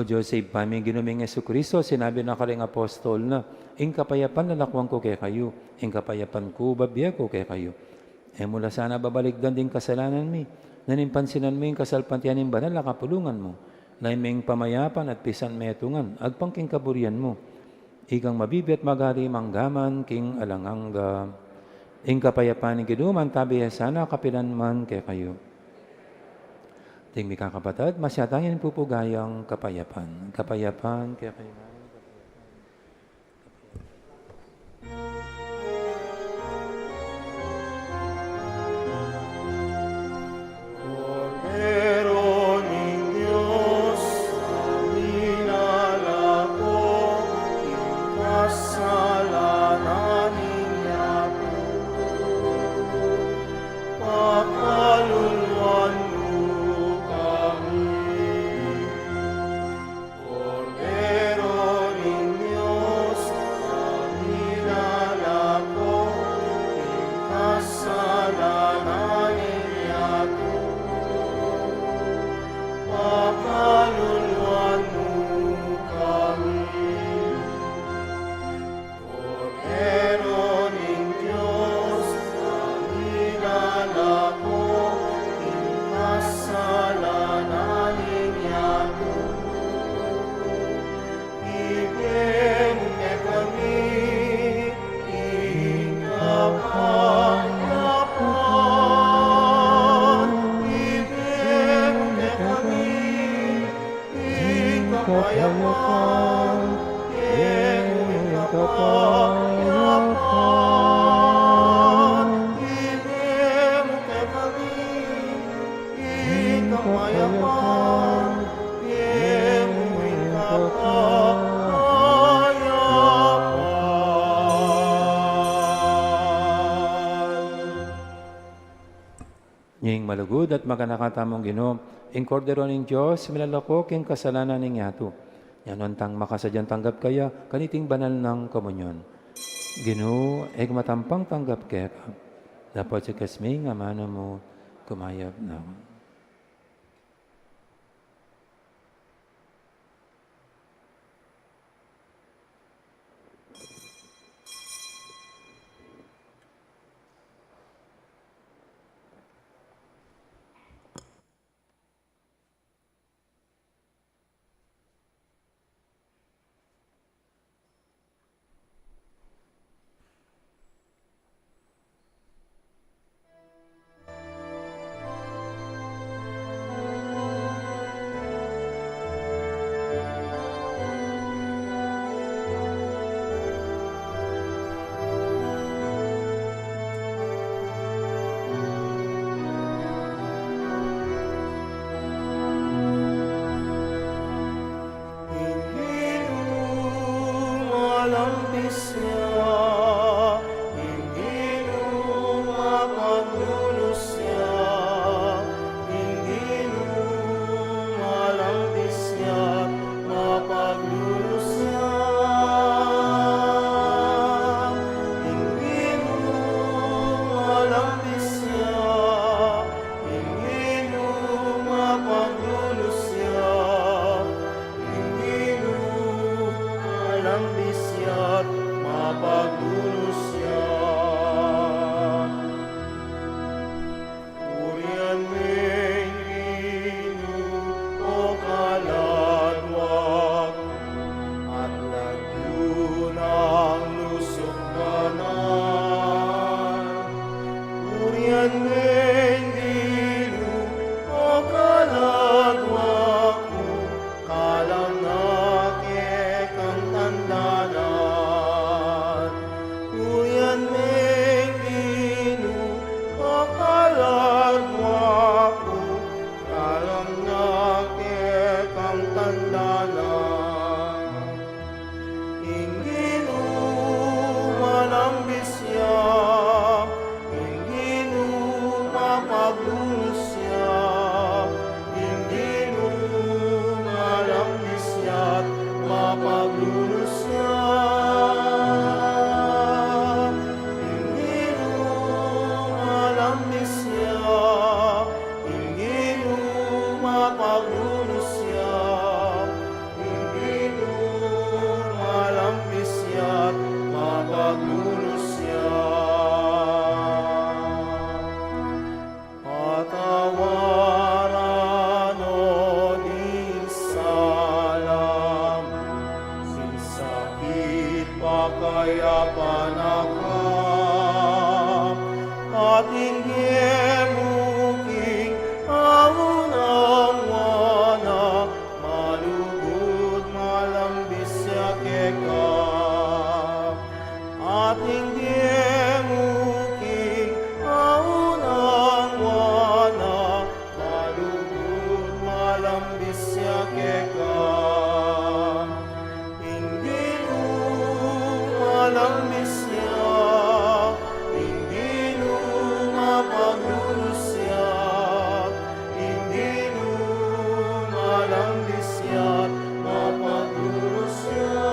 O Dios, Ibpa mi, Ginu ming Jesucristo, sinabi na karing apostol na, "Ing kapayapan lalakwan ku kekayu, ing kapayapan ku babie ku kekayu." E mu la sana babalikdan ding kasalanan mi, nune ing pansinan mu ing kasalpantayanan ning banal a kapulungan mu, lalam ning pamayapan at pisanmetungan, agpang king kaburian mu. Ikang mabibie at mag-ari mangga man king alang angga. Ing kapayapan ning Ginu mantabi ya sana kapilan man kekayu. Ding mikakapatad, masyatang yang pupugayang kapayapan. Kapayapan kekayu. Kordero ning Dios, a milalako king kasalanan ning yatu, pakaluluan mu kami. Kordero ning Dios, a milalako king kasalanan ning yatu, pakaluluan mu kami. Kordero ning Dios, a milalako king kasalanan ning yatu, ibie mu kekami ing kapayapan, ibie mu kekami ing kapayapan, ing kapayapan, ibie mu kekami ing kapayapan, ibie mu ing kapayapan. Ing malugud at maganaka tamung Ginu, ing Kordero ning Dios, milalako king kasalanan ning yatu. Nya nu tang makasadyang tanggap kaya kaniting banal nang komunyon. Ginu, e ku matampang tanggap keka, dapot sikas ming amanu mu, kumayap na ku. Ating diemuking aunang wana, malugud malambis ya keka. Ating diemuking aunang wana, malugud malambis ya keka. Ing Ginu malambis ya, ing Ginu mapaglunus ya, ing Ginu malambis ya, mapaglunus ya.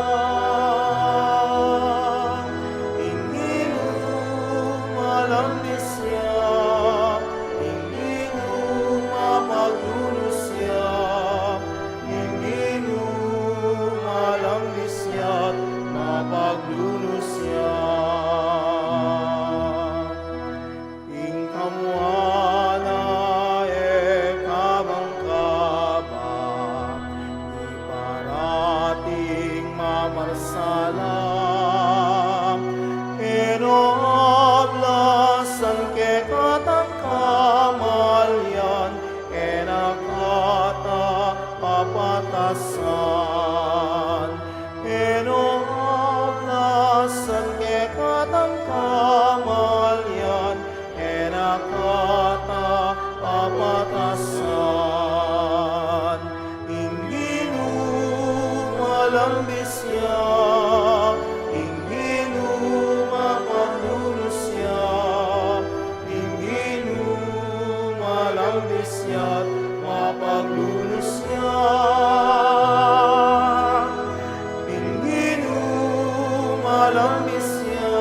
Ing Ginu malambis ya, ing Ginu mapaglunus ya, ing Ginu malambis ya, mapaglunus ya. Ing kamuana e kabang-kabang, di parating mamarsala. E no ablasan kekatang kamalian, e na kata papatasan. E no ablasan kekatang kamalian, e na kata papatasan. Ing Ginu malambis ya, ing Ginu mapaglunus ya, ing Ginu malambis ya, mapaglunus ya. Ing Ginu malambis ya,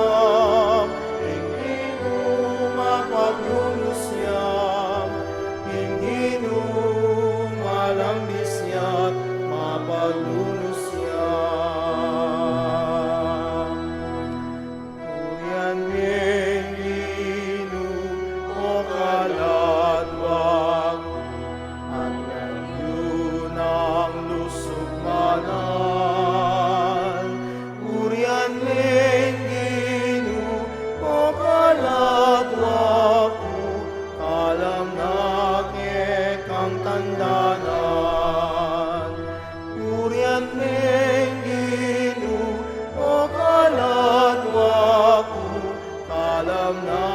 ing Ginu mapaglunus ya, ing Ginu malambis ya, mapaglunus ya. Purian me ing Ginu, o kaladwa ku, at lagyu nang lusug manal. Purian me ing Ginu, o kaladwa ku, kalam na kekang tandanan. Purian me ing Ginu, o kaladwa ku, kalam na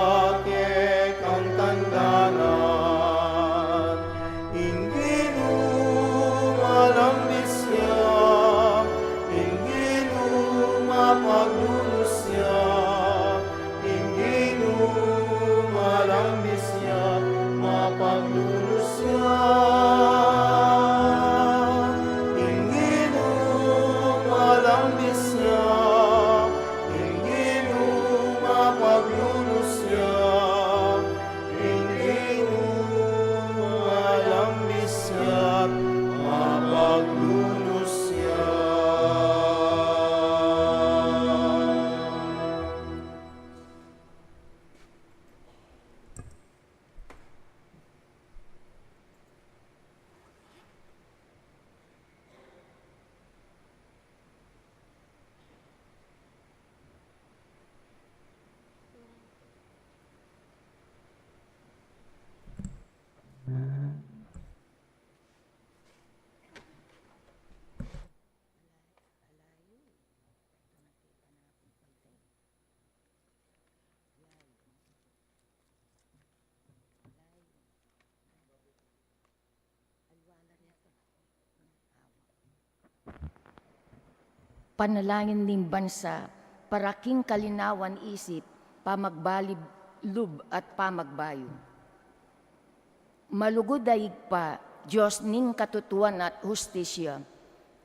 kekang tandanan. Ing Ginu malambis ya, ing Ginu mapaglunus ya, ing Ginu malambis ya, mapaglunus ya. Ing Ginu malambis ya, ing Ginu mapaglunus ya, ing Ginu malambis ya, mapaglunus ya. Panalangin ning bansa para king kalinawan isip, pamagbalib lub at pamagbayu. Malugud a Ibpa, Dios ning katutuan at hustisya,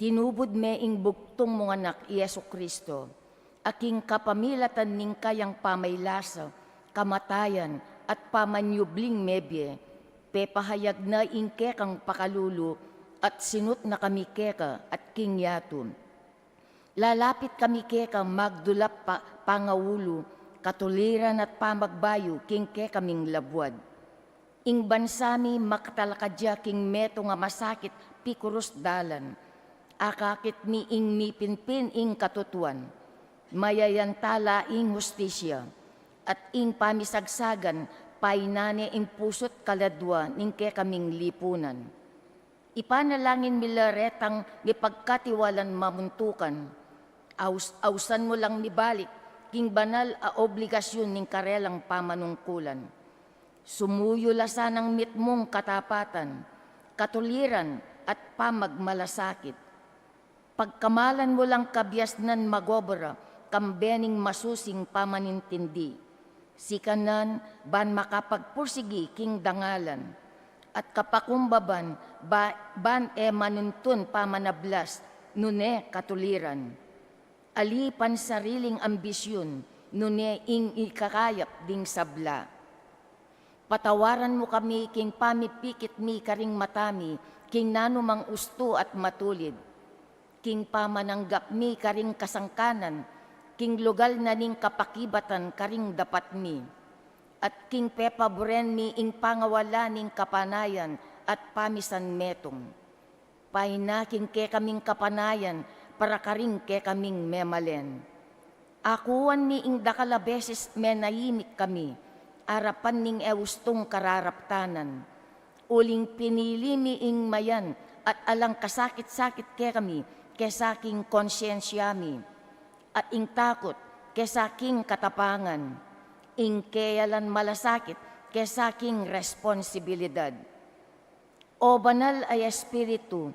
tinubud me ing bugtung mung Anak, i Jesu-Cristo, a king kapamilatan ning kayang pamailasa, kamatayan, at pamanyubling mebie, pepahayag na ing kekang pakalulu, at sinut na kami keka at king yatu. Lalapit kami keka magdulap pa, pangaulu, katuliran at pamagbayu king kekaming labuad. Ing bansa mi makatalakad ya king metung a masakit pikurus dalan. Akakit mi ing mipinpin ing katutuan. Mayayantala ing hustisya. At ing pamisagsagan, painan ne ing pusu't kaladua ning kekaming lipunan. Ipanalangin mi la retang mipagkatiwalang mamuntukan. Aus-, ausan mu lang mibalik king banal a obligasyun ning karelang pamanungkulan. Sumuyu la sanang mitmung katapatan, katuliran, at pamagmalasakit. Pagkamalan mu lang kabiasnan mag-obra, kambe ning masusing pamanintindi. Sikanan ban makapagpursigi king dangalan, at kapakumbaban ba-, ban e manuntun pamanablas, nune katuliran. Ali pansariling ambisyun, nune ing ikakayap ding sabla. Patawaran mu kami king pamipikit mi karing mata mi, king nanumang ustu at matulid, king pamananggap mi karing kasangkanan, king lugal na ning kapakibatan karing dapat mi, at king pepaburen mi ing pangawala ning kapanayan at pamisan metung. Paina king kekaming kapanayan para karing kekaming memalen. Akuan mi ing dakal a beses menayimik kami, arapan ning e ustung kararaptanan. Uling pinili mi ing mayan at alang kasakit-sakit kekami kesa king konsyensya mi, at ing takut kesa king katapangan, ing keyalan malasakit kesa king responsibilidad. O Banal a Espiritu,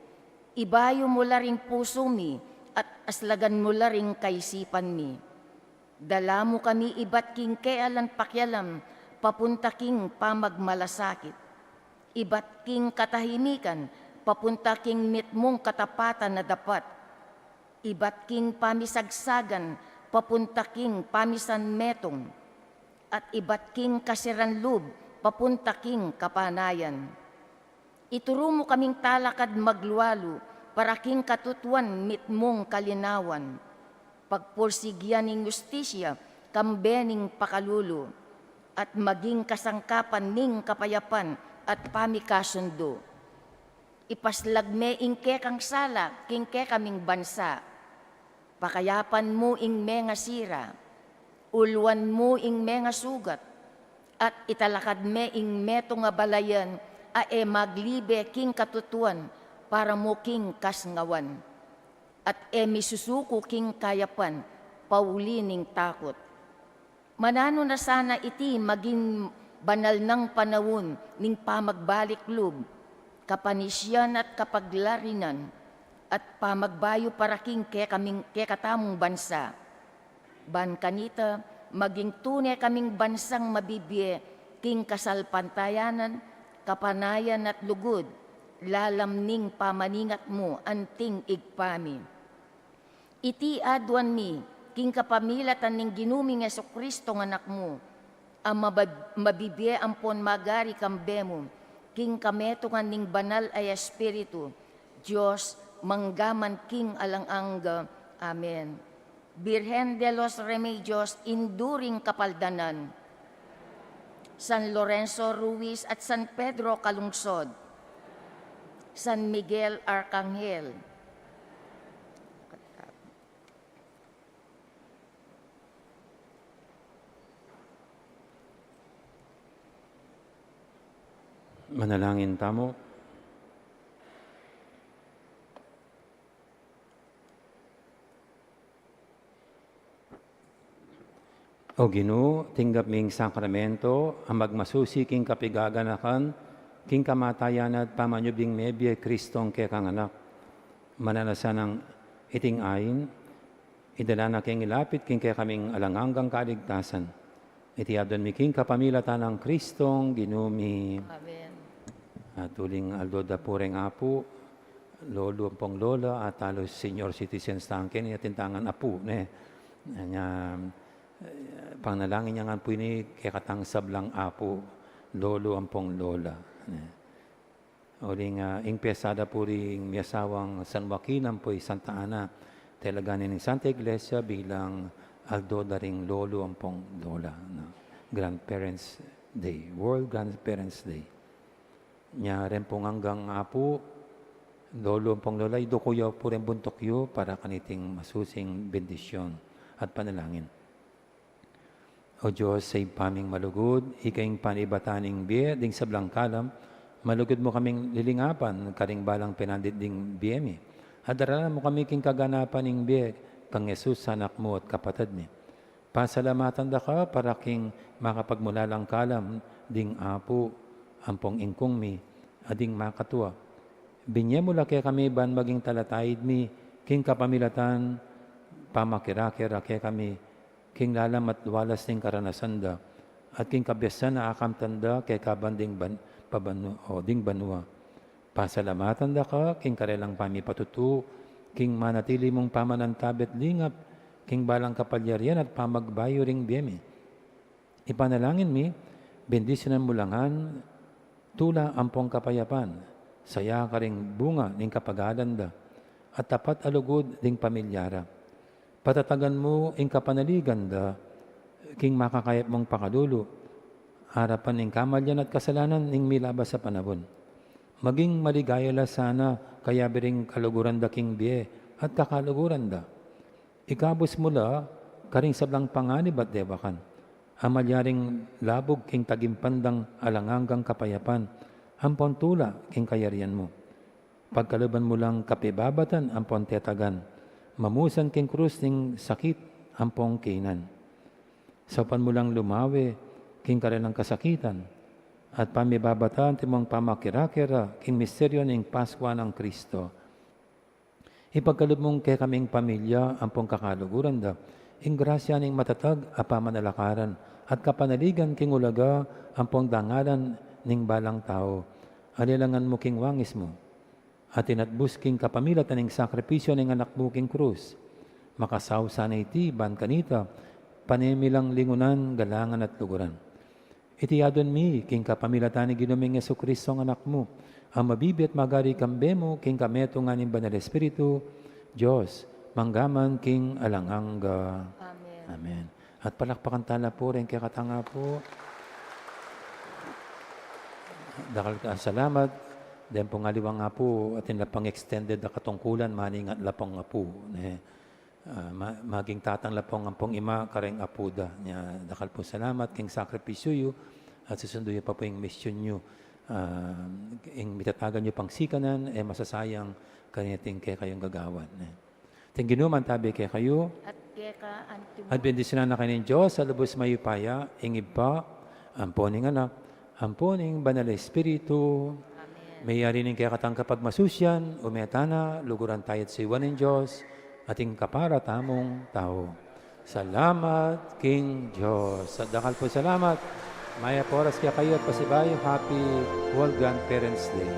ibayu mu la ring pusu mi at aslagan mu la ring kaisipan mi. Dala mu kami ibat king keyalan pakialam papunta king pamagmalasakit, ibat king katahimikan papunta king mitmung katapatan a dapat, ibat king pamisagsagan papunta king pamisan metung, at ibat king kasiran lub papunta king kapanayan. Ituru mu kaming talakad maglualu para king katutuan mitmung kalinawan, pagpursigian ning ustisya kambe ning pakalulu, at maging kasangkapan ning kapayapan at pamikasundu. Ipaslag me ing kekang sala king kekaming bansa. Pakayapan mu ing mengasira, uluan mu ing mengasugat, at italakad me ing metung a balayan a e maglibe king katutuan para mu king kasngawan, at e misusuku king kayapan pauli ning takut. Mananu na sana iti maging banal nang panaun ning pamagbalik lub, kapanisian at kapaglarinan, at pamagbayu para king kekaming, kekatamung bansa. Ban kanita, maging tune kaming bansang mabibie king kasalpantayanan, kapanayan at lugud, lalam ning pamaningat mu anting Ibpa mi. Iti aduan mi, king kapamilatan ning Ginu ming Jesucristo nga Anak mu, a mabab-, mabibie ampon magari kambe mu, king kametungan ning Banal a Espiritu, Dios, mangga man king alang angga. Amen. Birhen de los Remedios, Indu ring Kapaldanan, San Lorenzo Ruiz at San Pedro Calungsod, San Miguel Arcangel. Manalangin tamu. O Ginu, tinggap mi ing sakramento a magmasusi king kapigaganakan, king kamatayan at pamanyubling mebie Kristong kekang Anak. Mananu na sanang iting ain, idala na keng ilapit king kekaming alang anggang kaligtasan. Iti aduan mi king kapamilatan nang Kristong Ginu mi. Amen. At uling aldo da pu reng apu, lolo ampong lola, at halos senior citizens tang keni, atin tangan apu, ne. Nya, eh, panalangin ya ngan pu ini kekatang sablang apu, lolo ampong lola, ne. Uling, ah, ing piyesta da pu ring miasawang San Joaquin ampo i Santa Ana, talaga ning Santa Iglesia bilang aldo da ring lolo ampong lola, no? Grandparents Day, World Grandparents Day. Nya reng pung anggang apu, lolo ampong lola, iduku yu pu reng buntuk yu para kaniting masusing bendisyon at panalangin. O Dios, Ibpa ming malugud, ika ing panibatan ning bie ding sablang kalam, malugud mu kaming lilingapan karing balang penandit ding bie mi. At daralan mu kami king kaganapan ning bie kang Jesus, Anak mu at Kapatad mi. Pasalamatan da ka para king makapagmulalang kalam ding Apu ampong Ingkung mi, a ding makatua. Binye mu la kekami ban maging talataid mi king kapamilatan pamakirake ra kekami king lalam at walas ning karanasan da, at king kabiasan a akamtan da keka ban ding ban-, pabanu-, o ding banua. Pasalamatan da ka king karelang pamipatutu king manatili mung pamanantabe at lingap king balang kapalyarian at pamagbayu ring bie mi. Ipanalangin mi, bendisyunan mu la ngan tula ampong kapayapan, saya karing bunga ning kapagalan da, at tapat a lugud ding pamilya ra. Patatagan mu ing kapanaligan da king makakayap mung pakalulu, arapan ning kamalian at kasalanan ning milabas a panaun. Maging maligaya la sana kayabe ring kaluguran da king bie at kakaluguran da. Ikabus mu la karing sablang panganib at dewakan a malyaring labug king tagimpandang alang anggang kapayapan ampon tula king kayarian mu. Pagkaluban mu lang kapibabatan ampon tetagan, mamusan king krus ning sakit ampong kinan. Saupan mu lang lumawe king karelang kasakitan at pamibabatan timong pamakirake ra king misteryo ning Paskwa nang Kristo. Ipagkalub mung kekaming pamilya ampong kakaluguran da ing grasya ning matatag a pamanalakaran at kapanaligan king ulaga ampong dangalan ning balang tau. Alilangan mu king wangis mu at inatbus king kapamilatan ning sakripisyo ning Anak mu king krus. Makasaup sana iti ban kanita, pane mi lang lingunan, galangan at luguran. Iti adwan mi king kapamilatan ning Ginu ming Jesucristo a Anak mu, a mabibie at magari kambe mu king kametungan ning Banal Espiritu, Dios, mangga man king alang angga. Amen. Amen. At palakpakan tala pu ring kekatang Apu. Dakal a salamat. Deng pung aliwang Apu, atin la pang extended a katungkulan, maningat la pang Apu, ne? Ah, ma-, maging tatang la pung ampong ima kareng apu da. Nya, dakal pung salamat king sakripisyu yu at susundu yu pa pu ing misyun yu. Ah, ing mitatagan yu pang sikanan, e masasayang kaniting kekayung gagawan, eh. Ing Ginu mantabe kekayu. At keka antimu. At bendisyunan na kayu ning Dios a lubus mayupaya, ing Ibpa, ampo ning Anak, ampo ning Banal a Espiritu. Amen. Meyari ning kekatang kapagmasusian, ume tana, luguran taya at suyuan ning Dios, ating kapara tamung tau. Salamat king Dios. At dakal pung salamat. Mayap a oras kekayu at pasibayu, Happy World Grandparents' Day.